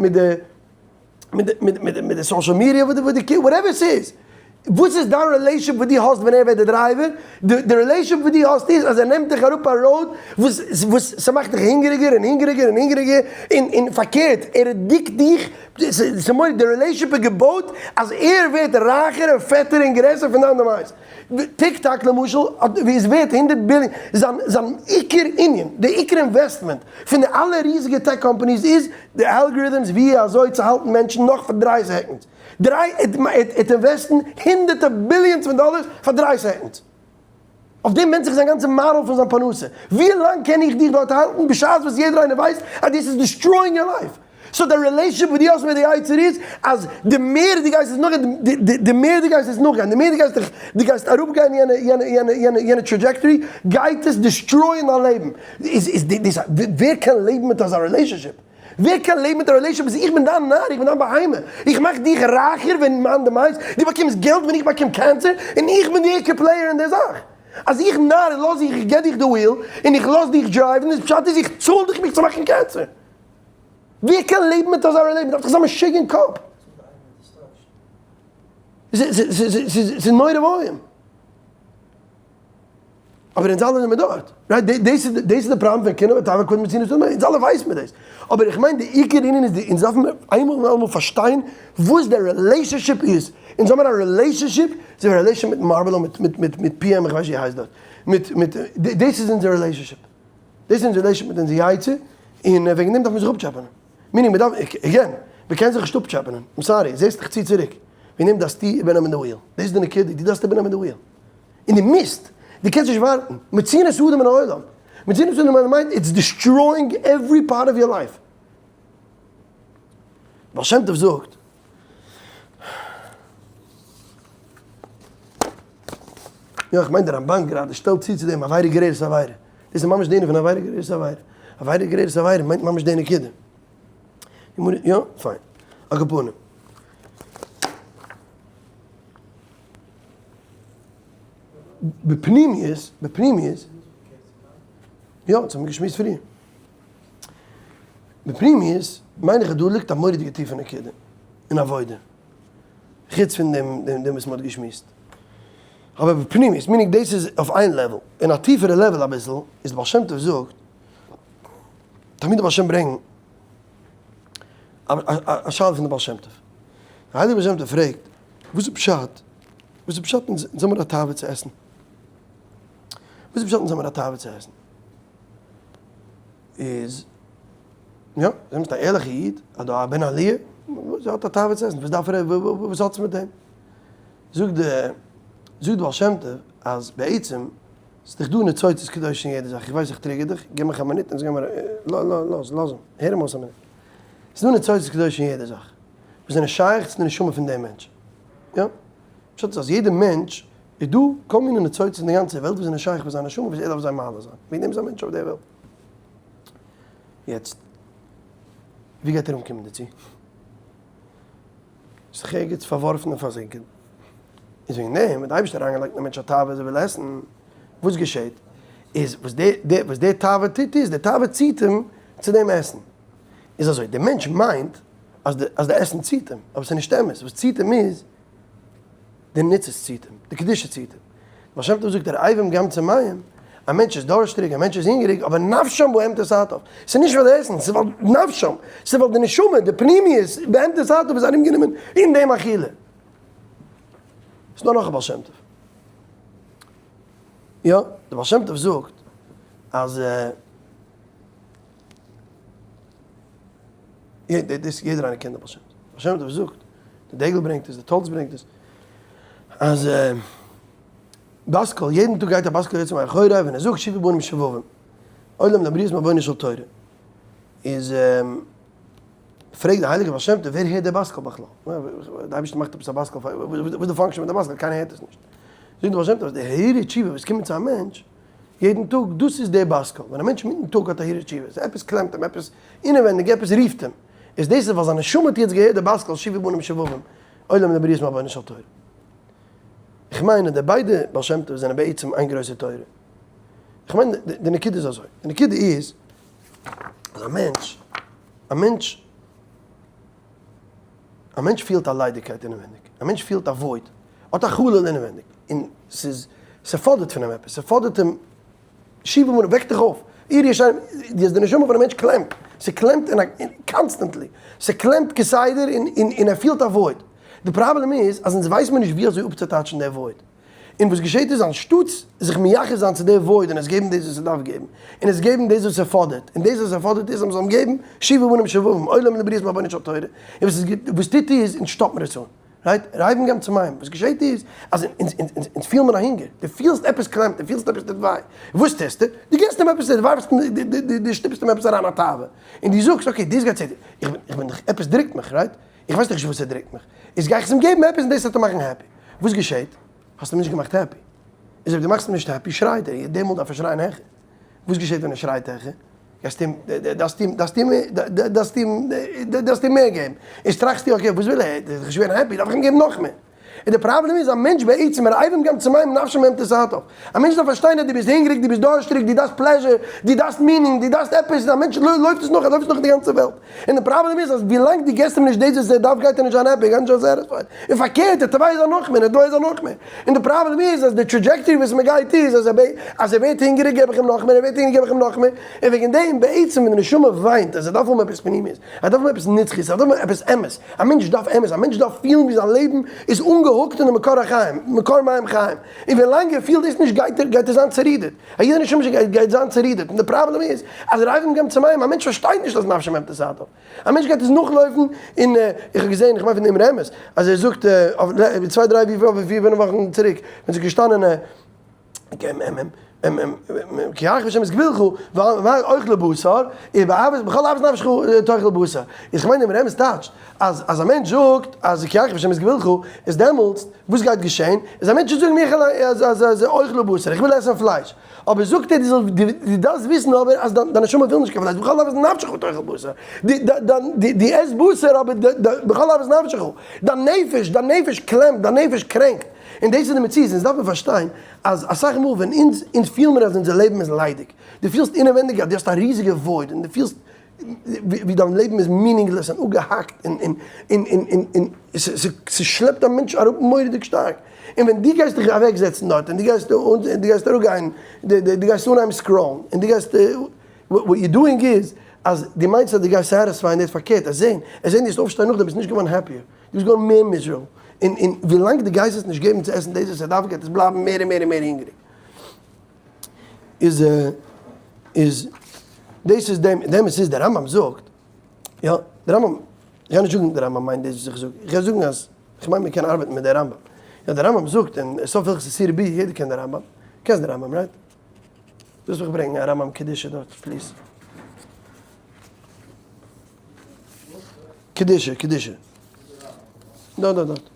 מיט די מיט די social media וואס די whatever ס'איז, וואס איז דיין relationship וואס דו האסט ווען ער ווערט די driver, די relationship וואס דו האסט איז אז ער נעמט דיך אראפ א road וואס וואס ס'מאכט דיך הונגעריגער און הונגעריגער און הונגעריגער, און און פארקערט ער addicted דיך, ס'מורא'דיג, די relationship איז געבויט אז ער ווערט רייכער און פעטער און גרעסער פון דיין demise. TikTok למשל איז ווערט 100 ביליאן, זיין זיין עיקר ענין, די עיקר investment פון די אלע ריזיגע tech companies איז די algorithms ווי אזוי צו האלטן מענטשן נאך פאר דריי seconds, דריי ער invest ן הונדערטער billions פון דאלארס פאר דריי seconds, אויף דעם ווענדט זיך זיין גאנצע מאדעל פון זיין פרנסה, ווי לאנג קען איך דיך דארט האלטן בשעת וואס יעדער איינער ווייסט אז דאס איז destroying your life. So די relationship וואס דו האסט מיט די יצר איז אז די מער דו גייסט עס נאכגיין, די מער דו גייסט עס נאכגיין, די מער דו גייסט דיך, דו גייסט אראפגיין יענע, יענע, יענע, יענע, יענע trajectory, גייט עס destroy ען דיין לעבן. איז, איז דאס, ווער קען לעבן מיט אזא relationship? ווער קען לעבן מיט א relationship וואס איך בין דיין נאר, איך בין דיין בהמה, איך מאך דיך רייכער ווען מיין demise, דו באקומסט געלט ווען איך באקום cancer, און איך בין די עיקר player אין די זאך. אז איך נאר לאז דיך, איך געב דיך די wheel, און איך לאז דיך drive ן, איז פשט איז איך צאל דיך מיך צו מאכן cancer. ווער קען לעבן מיט אזא רעלעישאן? מ'דארף דאך זיין משוגע אין קאפ. ס'איז נורא ואיום. אבער אונז אלע זעמיר דארט. right? דאס איז דאס איז די פראבלעם פון קנאה ותאווה קודם מצינו ס'איז אונז אלע ווייסן מיר דאס. אבער איך מיין די עיקר ענין איז די אונז דארפן איינמאל און אלעמאל פארשטיין וואס די relationship איז. אונז האבן א relationship, אזוי ווי א relationship מיט Marlboro מיט מיט מיט מיט PM איך ווייס ווי הייסט דארט. מיט מיט דאס איז אונזער relationship. דאס איז אונזער relationship מיט אונזער יצר, און וועגן דעם דארף מען זיך אפטשעפענען. meaning מען דארף, again, מען קען זיך נישט אפטשעפענען, I'm sorry, זעסט איך צי צוריק, וועגן דעם דארפסטו איבערנעמען די wheel, דאס איז די נקודה, דו דארפסט איבערנעמען די wheel. און דו מוזט, דו קענסט נישט ווארטן, מוציאין את האדם מן העולם. מצינו שלמעלה מיינט it's destroying every part of your life. בעל שם טוב זאגט. יא איך מיין די רמבן גראדע שטעלט צו צו דעם עבירה גוררת עבירה. דאס איז ממש די ענין פון עבירה גוררת עבירה. עבירה גוררת עבירה מיינט ממש די נקודה. יא פיין. על כל פנים. בפנימיות, בפנימיות, יא, דאס האבן מיר געשמועסט פריער. בפנימיות מיין איך אז דא ליגט א מורא'דיגע טיפע נקודה אין עבודה, חוץ פון דעם דעם וואס מ'האט געשמועסט. אבער בפנימיות, meaning דאס איז אויף איין level, אין א טיפערע level אביסל, איז די בעל שם טוב זאגט, תמיד די בעל שם ברענגן א שאלה פון די בעל שם טוב. די הייליגע בעל שם טוב פרעגט, וואס איז פשט, וואס איז פשט אונז האמיר א תאווה צו עסן? וואס איז פשט אונז האמיר א תאווה צו עסן? איז יא, דו ביסט א ערליכע איד, אדער א בן עליה, וואס האט א תאווה צו עסן, וואס דארף ער, וואס האט עס מיט דעם? זאגט די, זאגט די בעל שם טוב אז בעצם ס'איז דאך דא ניצוצות קדושה אין יעדע זאך, איך ווייס איך trigger דיך, גיב מיך א מינוט אונז גיימער, לאז, לאז אים, הער אים אויס א מינוט. ס'איז דא ניצוצות קדושה אין יעדע זאך, וואס זענען שייך צו די נשמה פון דעם מענטש, יא? פשט איז אז יעדע מענטש איז דא כל מיני ניצוצות אין די גאנצע וועלט וואס זענען שייך פאר זיין נשמה וואס ער דארף זיי מעלה זיין, וועגן דעם איז א מענטש אויף דער וועלט. יעצט, ווי גייט ער אנקומען דערצו? איז דאך ערגעץ פארווארפן און פארזינקען. איז וועגן דעם האט די אייבערשטער אריינגעלייגט אין א מענטש א תאווה אז ער וויל עסן, וואס געשעט איז וואס די די וואס די תאווה טוט איז, די תאווה ציט אים צו דעם עסן. איז אזוי, דער מענטש מיינט אז די אז די עסן ציט אים, אבער ס'איז נישט אמת, וואס ציט אים איז די ניצוץ ציט אים, די קדושה ציט אים. בעל שם טוב זאגט רעבים גם צמאים, א מענטש איז דארשטריג, א מענטש איז הונגעריג, אבער נפשם בהמתת אטף, ס'איז נישט ווייל עסן, ס'איז ווייל נפשם, ס'איז ווייל די נשמה, די פנימיות, בהמתת אטף איז ארומגענומען אין דעם אכילה. ס'איז דא נאך א בעל שם טוב. יא, דער בעל שם טוב זאגט אז דאס יעדער איינער קען דער בעל שם טוב. בעל שם טוב זאגט, דער דגל ברענגט עס, דער תולדות ברענגט עס, אז בת קול, יעדן טאג גייט א בת קול יוצא מאחורי ווען ער זאגט שובו בנים שובבים, עולם לבריות מעוונו של תורה, איז פרעגט דער הייליגער בעל שם טוב ווער הערט די בת קול בכלל? דער אייבערשטער מאכט עפעס א בת קול, וואס איז די function פון די בת קול? קיינער הערט עס נישט. זאגט דער בעל שם טוב אז די הרהורי תשובה וואס קומען צו א מענטש יעדן טאג, דאס איז די בת קול, ווען א מענטש אינמיטן טאג האט א הרהור תשובה, עפעס קלעמט אים, עפעס אינעווענדיג, עפעס רופט אים, איז דאס איז ווייל זיין נשמה האט יעצט געהערט די בת קול שובו בנים שובבים, עולם לבריות מעוונו של תורה. איך מיין אז די ביידע בעל שם טוב זענען בעצם איין גרויסע תורה. איך מיין די נקודה איז אזוי, די נקודה איז אז א מענטש, א מענטש, א מענטש פילט א ליידיגקייט אינעווייניג, א מענטש פילט א void, האט א חלל אינעווייניג, און ס'איז, ס'פאדערט פון אים עפעס, ס'פאדערט אים שיבה מנ וועק דיך אויף, איר ישנים, די די נשמה פונעם מענטש קלעמט, ס'קלעמט אין א constantly, ס'קלעמט כסדר און און און ער פילט א void, די פראבלעם איז אז אונז ווייס מיר נישט ווי אזוי אפצוטייטשן די void, און וואס געשעט איז אנשטאטס זיך מייחס זיין צו די void און עס געבן דאס וואס ס'דארף געבן, און עס געבן דאס וואס ס'פאדערט, און דאס וואס ס'פאדערט איז אז מ'זאל אים געבן שובו בנים שובבים, עולם לבריות מעוונו של תורה, און וואס עס וואס טוט איז אונז שטאפ מיר עס אן. right? רעבים גם צמאים. וואס געשעט איז, אז אונז אונז אונז פילן מיר א הונגער. דו פילסט עפעס קלעמט, דו פילסט עפעס טוט וויי. וואס טוסטו? דו געבסט אים עפעס, דו ווארפסט אים, דו שטופסט אים עפעס אריין א תאווה. און דו זאגסט, okay, דאס גייט צו, איך בין, איך בין דאך, עפעס דרוקט מיך, right? איך ווייס דאך נישט וואס עס דרוקט מיך. איז גיי איך עס אים געבן עפעס און דאס וועט אים מאכן happy. וואס געשעט? האסט אים נישט געמאכט happy. איז אויב דו מאכסט אים נישט happy, שרייט ער. דעמאלט דארף ער שרייען העכער. וואס געשעט ווען ער שרייט העכער? גייסט אים, דארפסט אים, דארפסט אים, דארפסט אים, דארפסט אים מער געבן. איז טראכסטו okay, וואס וויל ער? ער איז דאך נישט געווען happy, דארף איך אים געבן נאך מער. און די פראבלעם איז, א מענטש בעצם, רעבים גם צמאים נפשם בהמתת אטף. א מענטש דארף פארשטיין אז דו ביסט הונגעריג, דו ביסט דארשטריג, דו דארפסט pleasure, דו דארפסט meaning, דו דארפסט עפעס, א מענטש לויפט עס נאך, ער לויפט עס נאך אין די גאנצע וועלט. און די פראבלעם איז אז ווילאנג דו געבסט אים נישט דאס וואס ער דארף גייט ער נישט זיין happy, ער גייט נישט זיין satisfied. און פארקערט, ער תובע זיין נאך מער, ער תובע זיין נאך מער. און די פראבלעם איז אז די trajectory וואס מען גייט איז אז אז ער ווערט הונגעריג געב איך אים נאך מער, ער ווערט הונגעריג געב איך אים נאך מער, און וועגן דעם בעצם ווען די נשמה וויינט אז ער דארף האבן עפעס פנימיות, ער דארף האבן עפעס נצחיות, ער דארף האבן עפעס אמת, א מענטש דארף אמת, א מענטש דארף פילן ווי זיין לעבן איז אנגע hook ט אין די מקור החיים, מקור מים חיים, און ווילאנג ער פילט דאס נישט גייט ער גייט ער זיין צערודערט, א יעדע נשמה גייט גייט זיין צערודערט, און די פראבלעם איז אז רעבים גם צמאים, א מענטש פארשטייט נישט אז נפשם בהמתת אטף. א מענטש גייט עס נאכלויפן, און איך האב געזען, איך מיין פון דעם רמז, אז ער זאגט אויף צוויי דריי ווי פיר פינף וואכן צוריק, ווען ס'איז געשטאנען מ מ. כי ירחיב השם את גבולך, ואוכל בשר, ובאהבת, בכל אהבת נפשך תאכל בשר. איז כ'מיין דעם רמז טייטשט, אז אז א מענטש זאגט אז כי ירחיב השם את גבולך, איז דעמאלטס וואס גייט געשען? איז א מענטש וועט זאגן מיכל אז אז אז אוכל בשר, איך וויל עסן פלייש. אבער זאגט ער דו זאלסט דו דארפסט וויסן אבער אז דיין נשמה וויל נישט קיין פלייש, בכל אהבת נפשך תאכל בשר. דו עסט בשר אבער בכל אהבת נפשך, דיין נפש, דיין נפש קלעמט, דיין נפש קרענקט. און דאס איז די מציאות, אונז דארף מען פארשטיין אז אסאך מאל ווען אונז אונז פילן מיר אז אונזער לעבן איז ליידיג, דו פילסט אינעווענדיג אז דו האסט א ריזיגע void און דו פילסט ווי דיין לעבן איז meaningless און אפגעהאקט און און און און און און ס'שלעפט א מענטש אראפ מורא'דיג שטארק, און ווען דו גייסט דיך אוועק זעצן דארט און דו גייסט דו גייסט אראפגיין דו גייסט אנהייבן scroll ן און דו גייסט what you doing איז אז דו מיינסט אז דו גייסט satisfy ען דאס פארקערט, עס זען עס זען דו וועסט אויפשטיין נאכדעם ביסט נישט געווארן happier. דו ביסט געווארן מער miserable, און און ווילאנג דו גייסט עס נישט געבן צו עסן דאס וואס ער דארף גייט עס בלייבן מער און מער און מער הונגעריג. איז איז דאס איז דעם דעם עס איז דער רמב ם זאגט, יא דער רמב ם, איך גיי נישט זאגן דער רמב ם מיינט דאס וואס איך זאג, איך גיי זאגן אז איך מיין מען קען ארבעטן מיט דער רמב ם, יא דער רמב ם זאגט אין סוף הלכות איסורי ביאה, יעדער קען דער רמב ם, קענסט דער רמב ם right? ווילסט מיך ברענגן א רמב ם קדושה דארט please? קדושה, קדושה. דארט, דארט, דארט.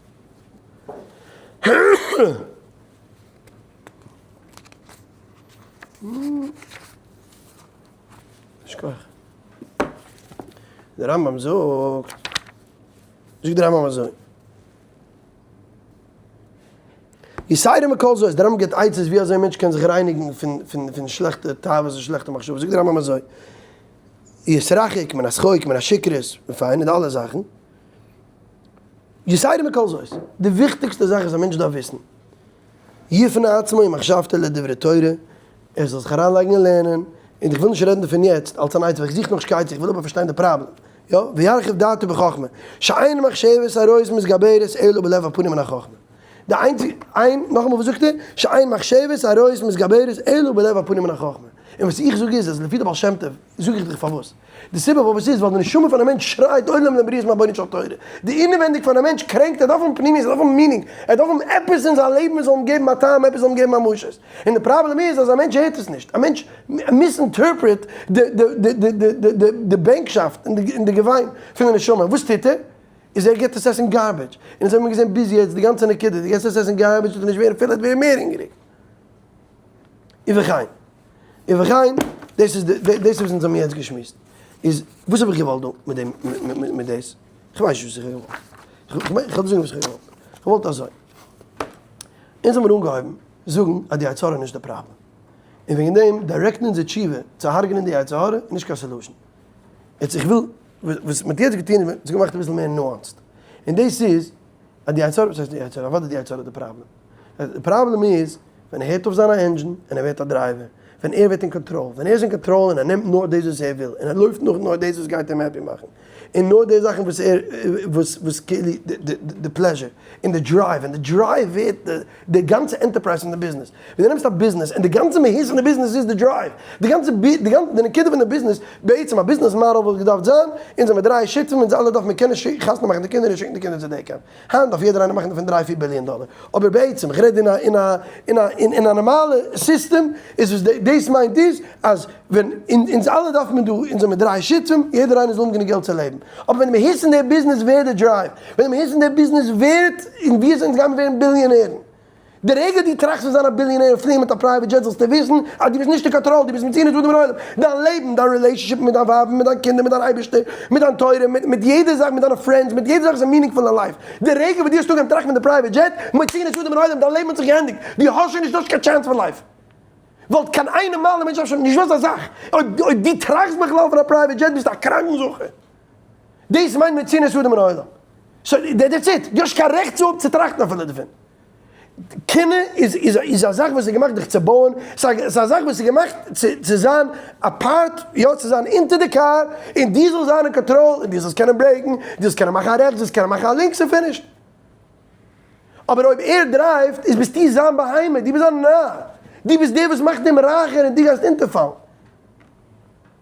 שכוח. דער רמב ם זאגט, זאגט דער רמב ם אזוי. יתירה מכל זאת, דער רמב ם גיבט עצות ווי אזוי א מענטש קען זיך רייניגן פון פון פון שלעכטע תאוות און שלעכטע מחשבות, זאגט דער רמב ם אזוי. יתרחק מן השחוק מן השיכרות, פיין און די אלע זאכן. יתירה מכל זאת, די וויכטיגסטע זאך וואס א מענטש דארף וויסן, יפנה עצמו ומחשבתו לדברי תורה, ער זאל זיך אריינלייגן אין לערנען, און איך וויל נישט רעדן דערפון יעצט אלס אן עצה, ווייל איך זוך נאכנישט קיין עצה, איך וויל אבער פארשטיין די פראבלעם, יא, וירחיב דעתו בחכמה, שאין מחשבת הרעות מתגברת אלא בלב הפנוי מן החכמה. די איינציגע, איין, נאכאמאל וואס זאגט ער? שאין מחשבת הרעות מתגברת אלא בלב הפנוי מן החכמה. און וואס איך זאג איז אז לפי די בעל שם טוב, זאג איך דיך פארוואס. די סיבה פארוואס איז ווייל די נשמה פון א מענטש שרייט עולם לבריות מעלבונו של תורה. די אינעווענדיג פון א מענטש קרענקט, ער דארף האבן פנימיות, ער דארף האבן meaning, ער דארף האבן עפעס אין זיין לעבן וואס זאל אים געבן א טעם, עפעס זאל אים געבן א ממשות. און די פראבלעם איז אז א מענטש הערט עס נישט. א מענטש misinterpret די בענקשאפט און די געוויין פון די נשמה. וואס טוט ער? איז ער געט עס עסן garbage. און אזוי האט מען געזען ביז יעצט די גאנצע נקודה, די געסט עס עסן garbage וועט ער נישט ווערן פול ער וועט ווערן מער הונגעריג. ובכן, ובכן, דאס איז די, דאס איז וואס אונז האבן יעצט געשמועסט. איז, וואס האב איך געוואלט דא מיט דעם, מיט דאס? איך ווייס נישט וואס איך האב געוואלט. איך מיין, איך וועל דיר זאגן וואס איך האב געוואלט. איך האב געוואלט אזוי. אונז האבן מיר אנגעהויבן זאגן אז די יצר הרע איז נישט די פראבלעם. און וועגן דעם direct ן אונזער תשובה צו הרג'נען די יצר הרע איז נישט קיין solution. יעצט איך וויל, וואס מ'האט יעצט געטון איז מ'האט עס געמאכט אביסל מער nuanced. און דאס איז אז די יצר הרע, וואס הייסט די יצר הרע? אוודאי די יצר הרע איז די פראבלעם. די פראבלעם איז ווען ער הערט אויף זיין א engine און ער ווערט א driver, ווען ער ווערט אין קאנטראל, ווען ער איז אין קאנטראל און ער נעמט נאר דאס וואס ער וויל, און ער לויפט נאך נאר דאס וואס גייט אים happy מאכן, און נאר די זאכן וואס ער, וואס וואס כאילו די pleasure, און די drive, און די drive ווערט די גאנצע enterprise פון די ביזנעס. ווען דו נעמסט א ביזנעס און די גאנצע מהות פון די ביזנעס איז די drive, די גאנצע די גאנצע די נקודה פון די ביזנעס, בעצם א ביזנעס מאדעל וואלט געדארפט זיין, אונז האמיר דריי שותפים אונז אלע דארף מיר קענען חתונה מאכן די קינדער און שיקן די קינדער צו day camp. היינט דארף יעדער איינער מאכן דערפון דריי פיר ביליאן דאלער. אבער בעצם, איך רעד אין א אין א אין א אין א נארמאלע סיסטעם, איז וואס דאס מיינט איז, אז ווען אונז אלע דארף מען דא, אונז האמיר דריי שותפים, יעדער איינער זאל האבן גענוג געלט צו לעבן. אבער ווען די מהות אין די ביזנעס ווערט די drive, ווען די מהות אין די ביזנעס ווערט און ווי אזוי אונז גיימיר ווערן ביליאנערן. די רגע דו טראכסט פון זיין א ביליאנער און פליען מיט א private jet זאלסטו וויסן אז דו ביסט נישט אין קאנטראל, דו ביסט מציאות אדם לעולם. דיין לעבן, דיין relationship מיט דיין ווייב, מיט דיין קינדער, מיט דיין אייבערשטער, מיט דיין תורה, מיט מיט יעדע זאך, מיט דיינע friends, מיט יעדע זאך איז א meaningful אין life. די רגע וואס דו האסט אנגעהויבן טראכטן פון די private jet, מציאות אדם לעולם, דיין לעבן האט זיך געענדיגט. דו האסט שוין נישט דו האסט קיין chance פאר life. וואלט קיין איין נארמאלע מענטש אפשר נישט וואס א זאך. אויב אויב דו טראכסט בכלל פון א private jet ביסטו א קראנקן זכר. דאס מיינט מציאות אדם לעולם. so that's it. דו האסט קיין רעכט צו טראכטן אפילו דערפון. קנאה איז איז איז א זאך וואס איז געמאכט דיך צו בויען, ס'איז א זאך וואס איז געמאכט צו צו זיין א part, יא צו זיין אונטער די קאר, און דו זאלסט זיין אין קאנטראל, און דו זאלסט קענען brake ן, דו זאלסט קענען מאכן א רעכטס, דו זאלסט קענען מאכן א לינקס און finished. אבער אויב ער drive ט איז ביסטו זיין בהמה, דו ביסט זיין נאר, דו ביסט דער וואס מאכט אים רייכער און דו גייסט אונטערפאלן.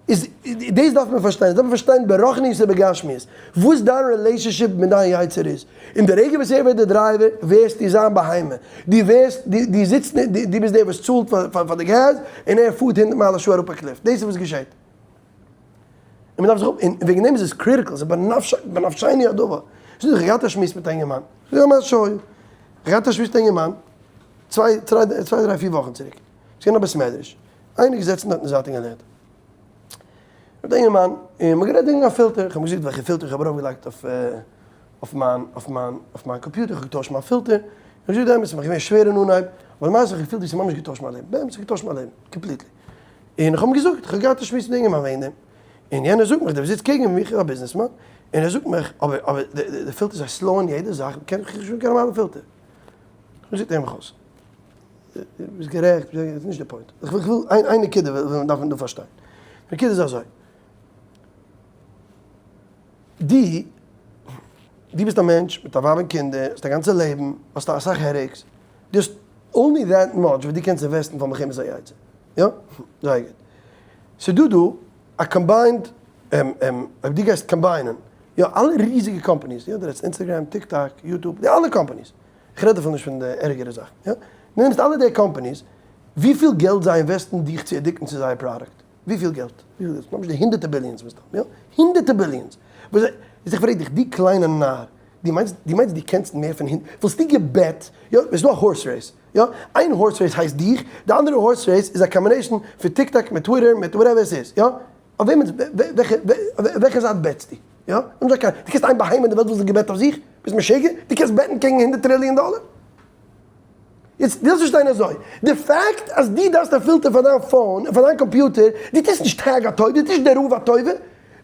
איז דאס דארף מען פארשטיין, דאס דארף מען פארשטיין ברוחניות ובגשמיות, וואס דיין relationship מיט דיין יצר איז, און די רגע וואס ער ווערט די driver, ווערסטו זיין בהמה, דו ווערסט, דו זיצט, דו ביסט דער וואס צאלט פאר די געז, און ער פארט הונדערט מייל א שעה אראפ א cliff, דאס איז וואס געשעט. און מען דארף זיך אפ, און וועגן דעם איז עס critical, ס'איז בנפשינו הדבר. זאג איך, איך געהאט א שמועס מיט א אינגערמאן, זאג איך אים א שוין, איך געהאט א שמועס מיט א אינגערמאן, צוויי, צוויי דריי פיר וואכן צוריק, ס'איז געווען א בית מדרש, איינער געזעצן דארט אין זייט און געלערנט. מיט א אינגערמאן, און מ'האט גערעדט וועגן א פילטער, איך האב אים געזאגט וועלכע פילטער איך האב ארויפגעלייגט אויף אויף מיין אויף מיין אויף מיין קאמפיוטער, איך האב געטוישט מיין פילטער, איך האב געזאגט די אמת, ס'איז מיך געווען שווער אין אנהייב, אבער למעשה האב איך געפילט ווי ס'האט ממש געטוישט מיין לעבן, באמת ס'האט געטוישט מיין לעבן, completely. און איך האב אים געזאגט, איך האב געהאט א שמועס מיט די אינגערמאן וועגן דעם, און יענער זאגט מיך, דער וואס זיצט קעגן מיך איז א ביזנעסמאן, און ער זאגט מיך, אבער אבער די פילטער זיי slow ען יעדע זאך, מ'קען נישט קיין נארמאלע פילטער. זאגט ער מיך אויס. ביסט גערעכט, איז נישט די point. איך וויל איין נקודה דארף מען דא פארשטיין. די נקודה איז אזוי. דו, דו ביסט א מענטש מיט א ווייב און קינדער, האסט א גאנצע לעבן, האסט אסאך headaches, דו האסט only that much וואס דו קענסט invest ן פאר מלחמת היצר. יא? זייער גוט. ס'איז דא דא א combined, אויב דו גייסט combine ען, יא, אלע ריזיגע companies, יא, דו רעדסט Instagram, TikTok, YouTube, די אלע companies, איך רעד אפילו נישט פון די ערגערע זאכן, יא? נעמסט אלע די companies, וויפיל געלט זיי invest ן דיך צו addict ן צו זייער product? וויפיל געלט? וויפיל געלט? ממש די הונדערטער billions מסתם, יא? הונדערטער billions! וואס זיי, איז איך פרעג דיך, דו קליינע נאר, דו מיינסט, דו מיינסט דו קענסט מער פון הונדערט, וואלסטו געבעט, יא, עס איז דא א horse race, יא? איין horse race הייסט דיך, די אנדערע horse race איז א combination פון TikTok מיט Twitter מיט whatever עס איז, יא? אויף וועמענס, וועלכע, וועלכע זייט בעטסטו? יא? דו קענסט איין בהמה אין די וועלט וואס האט געבעט אויף זיך? ביסט משוגע? דו קענסט בעטן קעגן הונדערט טריליאן דאלער? יעצט דו זאלסט פארשטיין אזוי, די פאקט אז דו דארפסט א פילטער פאר דיין phone און פאר דיין קאמפיוטער, דו טוסט נישט טעג א טובה, דו טוסט נישט די רב א טובה,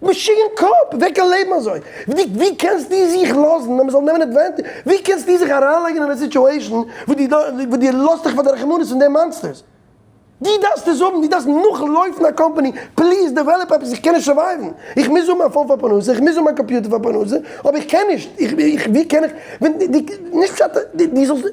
משוגע אין קאפ, ווער קען לעבן אזוי? ווי קענסטו זיך לאזן אז מען זאל נעמען advantage, ווי קענסטו זיך אריינלייגן אין א situation וואו דו לאזט דיך פאר די רחמנות פון די monsters? דו דארפסט עס האבן, דו דארפסט נאכלויפן א company, please develop עפעס, איך קען נישט survive ן, איך מוז האבן א phone פאר פרנסה, איך מוז האבן א קאמפיוטער פאר פרנסה, אבער איך קען נישט, איך ווי קען איך, ווען דו, נישט פשט, דו זאלסט,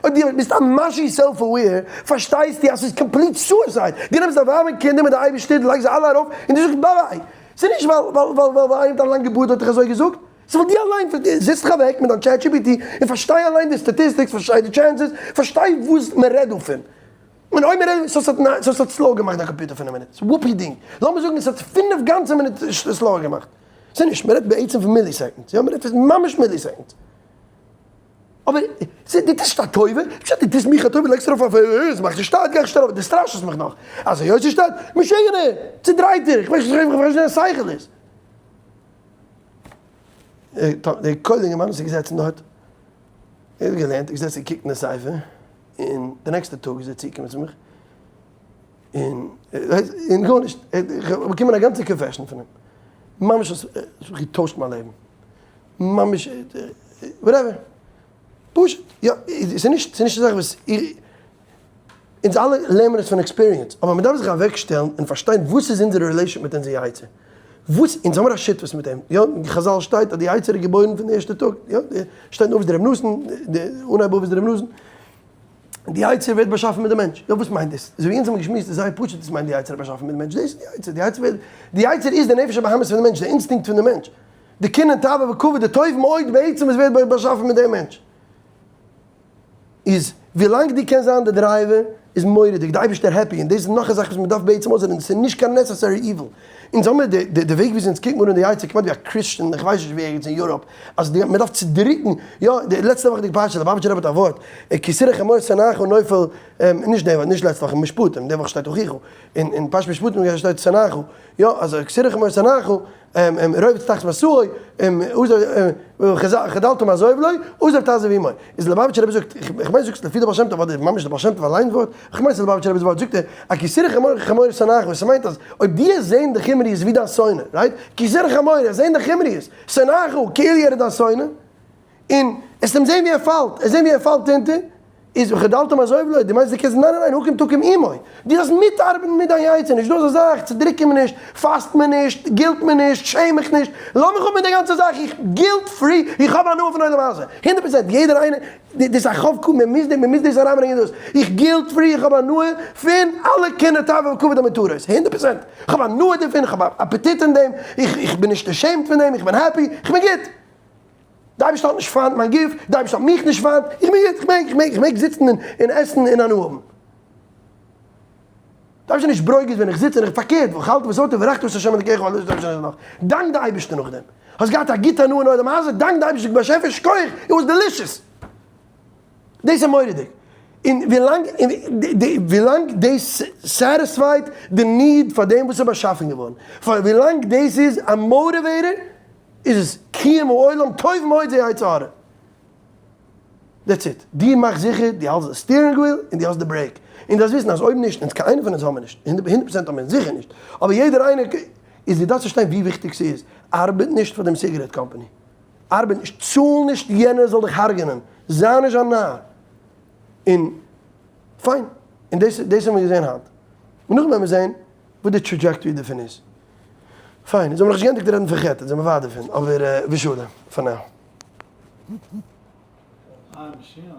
אויב דו ביסט א משהו self aware, פארשטייסטו אז ס'איז complete suicide, דו נעמסט דיין ווייב און קינדער מיט די אייבערשטער, דו לייגסט זיי אלע ארויף, און דו זאגסט bye bye, ס'איז נישט ווייל ווייל ווייל איינער מיט א לאנגע בארד האט דיך אזוי געזאגט, ס'איז ווייל דו אליין זיץ דיך אוועק מיט דיין ChatGPT און פארשטיי אליין די statistics, פארשטיי די chances, פארשטיי וואס מען רעדט דא פון. און אויב מען רעדט, סאו ס'האט slow געמאכט דיין קאמפיוטער פון א מינוט, ס'איז וואפי דינג. לאמיר זאגן עס האט פינף גאנצע מינוט slower געמאכט. ס'איז נישט, מען רעדט בעצם פון milliseconds, יא, מען רעדט פון ממש milliseconds. אבער ס'איז דו טוסט נישט א טובה, פשט דו טוסט מיך א טובה לייגסט ארויף אויף עס מאכט נישט שטארק גיי איך שטעל ארויף, דו סטראשעסט מיך נאך אז היות ס'איז שטארק, משוגענער! צודרייטער! איך ווייס נישט וואס דיין שכל איז. דער כולל אינגערמאן וואס איז געזעצן דארט, ער האט געלערנט, ער איז געזעצן געקוקט אין די ספר, און די נעקסטע טאג איז ער צוגעקומען צו מיך, און און גארנישט, איך האב באקומען א גאנצע confession פון אים, ממש עס האט מיך געטוישט מיין לעבן, ממש whatever, פשוט, יא, ס'איז נישט, ס'איז נישט א זאך וואס איך, אונז אלע לערנען עס פון experience, אבער מ'דארף זיך אוועקשטעלן און פארשטיין וואס איז אונזערע relation מיט אונזער יצר, וואס, אונז האמיר א שותפות מיט אים, יא, אין חזל שטייט אז די יצר איז געבוירן פון די ערשטע טאג, יא, שטייט אין אבות דרבי נתן, די אנהייב אבות דרבי נתן, די יצר ווערט באשאפן מיט די מענטש, יא וואס מיינט דאס? אזוי ווי אונז האבן געשמועסט איז זייער פשוט וואס מיינט די יצר באשאפן מיט די מענטש, דאס איז די יצר, די יצר ווערט, די יצר איז די נפש הבהמית פון די מענטש, די אינסטינקט פון די מענטש, די קנאה תאווה וכבוד, די טוב מאוד בעצם וואס ווערט באשאפן מיט דעם מענטש. איז ווילאנג דו קענסט זיין די driver איז מורא'דיג, די אייבערשטער happy, און דאס איז נאך א זאך וואס מען דארף בעצם אויסרעדן, דאס איז נישט קיין necessary evil, אונז האמיר די די וועג וויאזוי אונז קוקן מיר אן די יצר כמעט ווי א Christian, איך ווייס נישט ווי ערגעץ אין Europe, אז די מען דארף צודריקן, יא די לעצטע וואכעדיגע פרשה, ליובאוויטשער רבי האט א ווארט, כי תראה חמור שונאך נופל, נישט די וואך, נישט לעצטע וואך, אין משפטים, די וואך שטייט אחיך, אין פרשת משפטים שטייט שונאך, יא אז כי תראה חמור שונאך, רובץ תחת משאו, חדלת מעזוב לו, עזוב תעזוב עמו. איז ליובאוויטשער רבי זאגט, איך מיין זאגסט לפי די בעל שם טוב אדער ממש די בעל שם טוב אליינס ווארט, איך מיין ס'איז ליובאוויטשער רבי'ס ווארט, זאגט ער, א כי תראה חמור חמור שונאך, וואס ס'מיינט אז אויב דו העסט זעהן די חומריות ווי דיין שונא, right? כי תראה חמור, העסט זעהן די חומריות, שונאך, כאילו ער איז דיין שונא, און העסט אים זעהן ווי ער פאלט, העסט זעהן ווי ער פאלט אונטער. איז וחדלת מעזוב לו, דו מיינסט דו קענסט, ניין ניין ניין, הקום תקים עמו, דו דארפסט מיטארבעטן מיט דיין יצר, נישט דא אזא זאך, צודריק מיר נישט, פאסט מיר נישט, guilt מיר נישט, שעם מיך נישט, לאז מיך אפ מיט די גאנצע זאך, איך guilt free, איך האב הנאה פון עולם הזה, 100%, יעדער איינער, דאס איז א חוב ק, מען מוז מען מוז דאס אריינברענגען דאס, איך guilt free, איך האב הנאה פון אלע קנאה תאווה וכבוד המותרות, 100%, איך האב הנאה דערפון, איך האב א אפעטיט אין דעם, איך איך בין נישט ashamed פון דעם, איך בין happy, איך בין גוט. די אייבערשטער האט נישט פיינט מיין גוף, די אייבערשטער האט מיך נישט פיינט, איך בין גוט, איך מעג, איך מעג, איך מעג זיצן און עסן און הנאה האבן. די אייבערשטער איז נישט ברוגז ווען איך זיץ און איך פארקערט, ואכלת ושבעת וברכת את ה' אלקיך על דאס אייבערשטער נאך, דאנק די אייבערשטער נאכדעם, האסט געהאט א גוטע הנאה אין עולם הזה, דאנק די אייבערשטער באשעפער, שכוח, it was delicious. דאס איז מורא'דיג. און ווילאנג ווילאנג דאס satisfied די need פאר דעם וואס איז באשאפן געווארן, פאר ווילאנג דאס איז א motivator, איז עס קיום העולם טוב מאוד זה יצר הרע. That's it. דו מאך זיכער דו האלסט די steering wheel און דו האסט די brake. און דארפסט וויסן אז אויב נישט, אונז קיין איינער פון אונז האבן מיר נישט, 100% האבן מיר זיכער נישט, אבער יעדער איינער איז דו דארפסט פארשטיין ווי וויכטיג ס'איז. ארבעט נישט פאר דעם cigarette company. ארבעט נישט, צאל נישט יענער זאל דיך הרג'נען. זיי נישט א נאר. און פיין. און דאס דאס האבן מיר געזען היינט. און נאכדעם וועלן מיר זען וואס די trajectory דערפון איז. פיין, אונז האבן נאכנישט געענדיגט רעדן פון חטא, זעמיר ווייט דערפון, אבער ושלום, for now.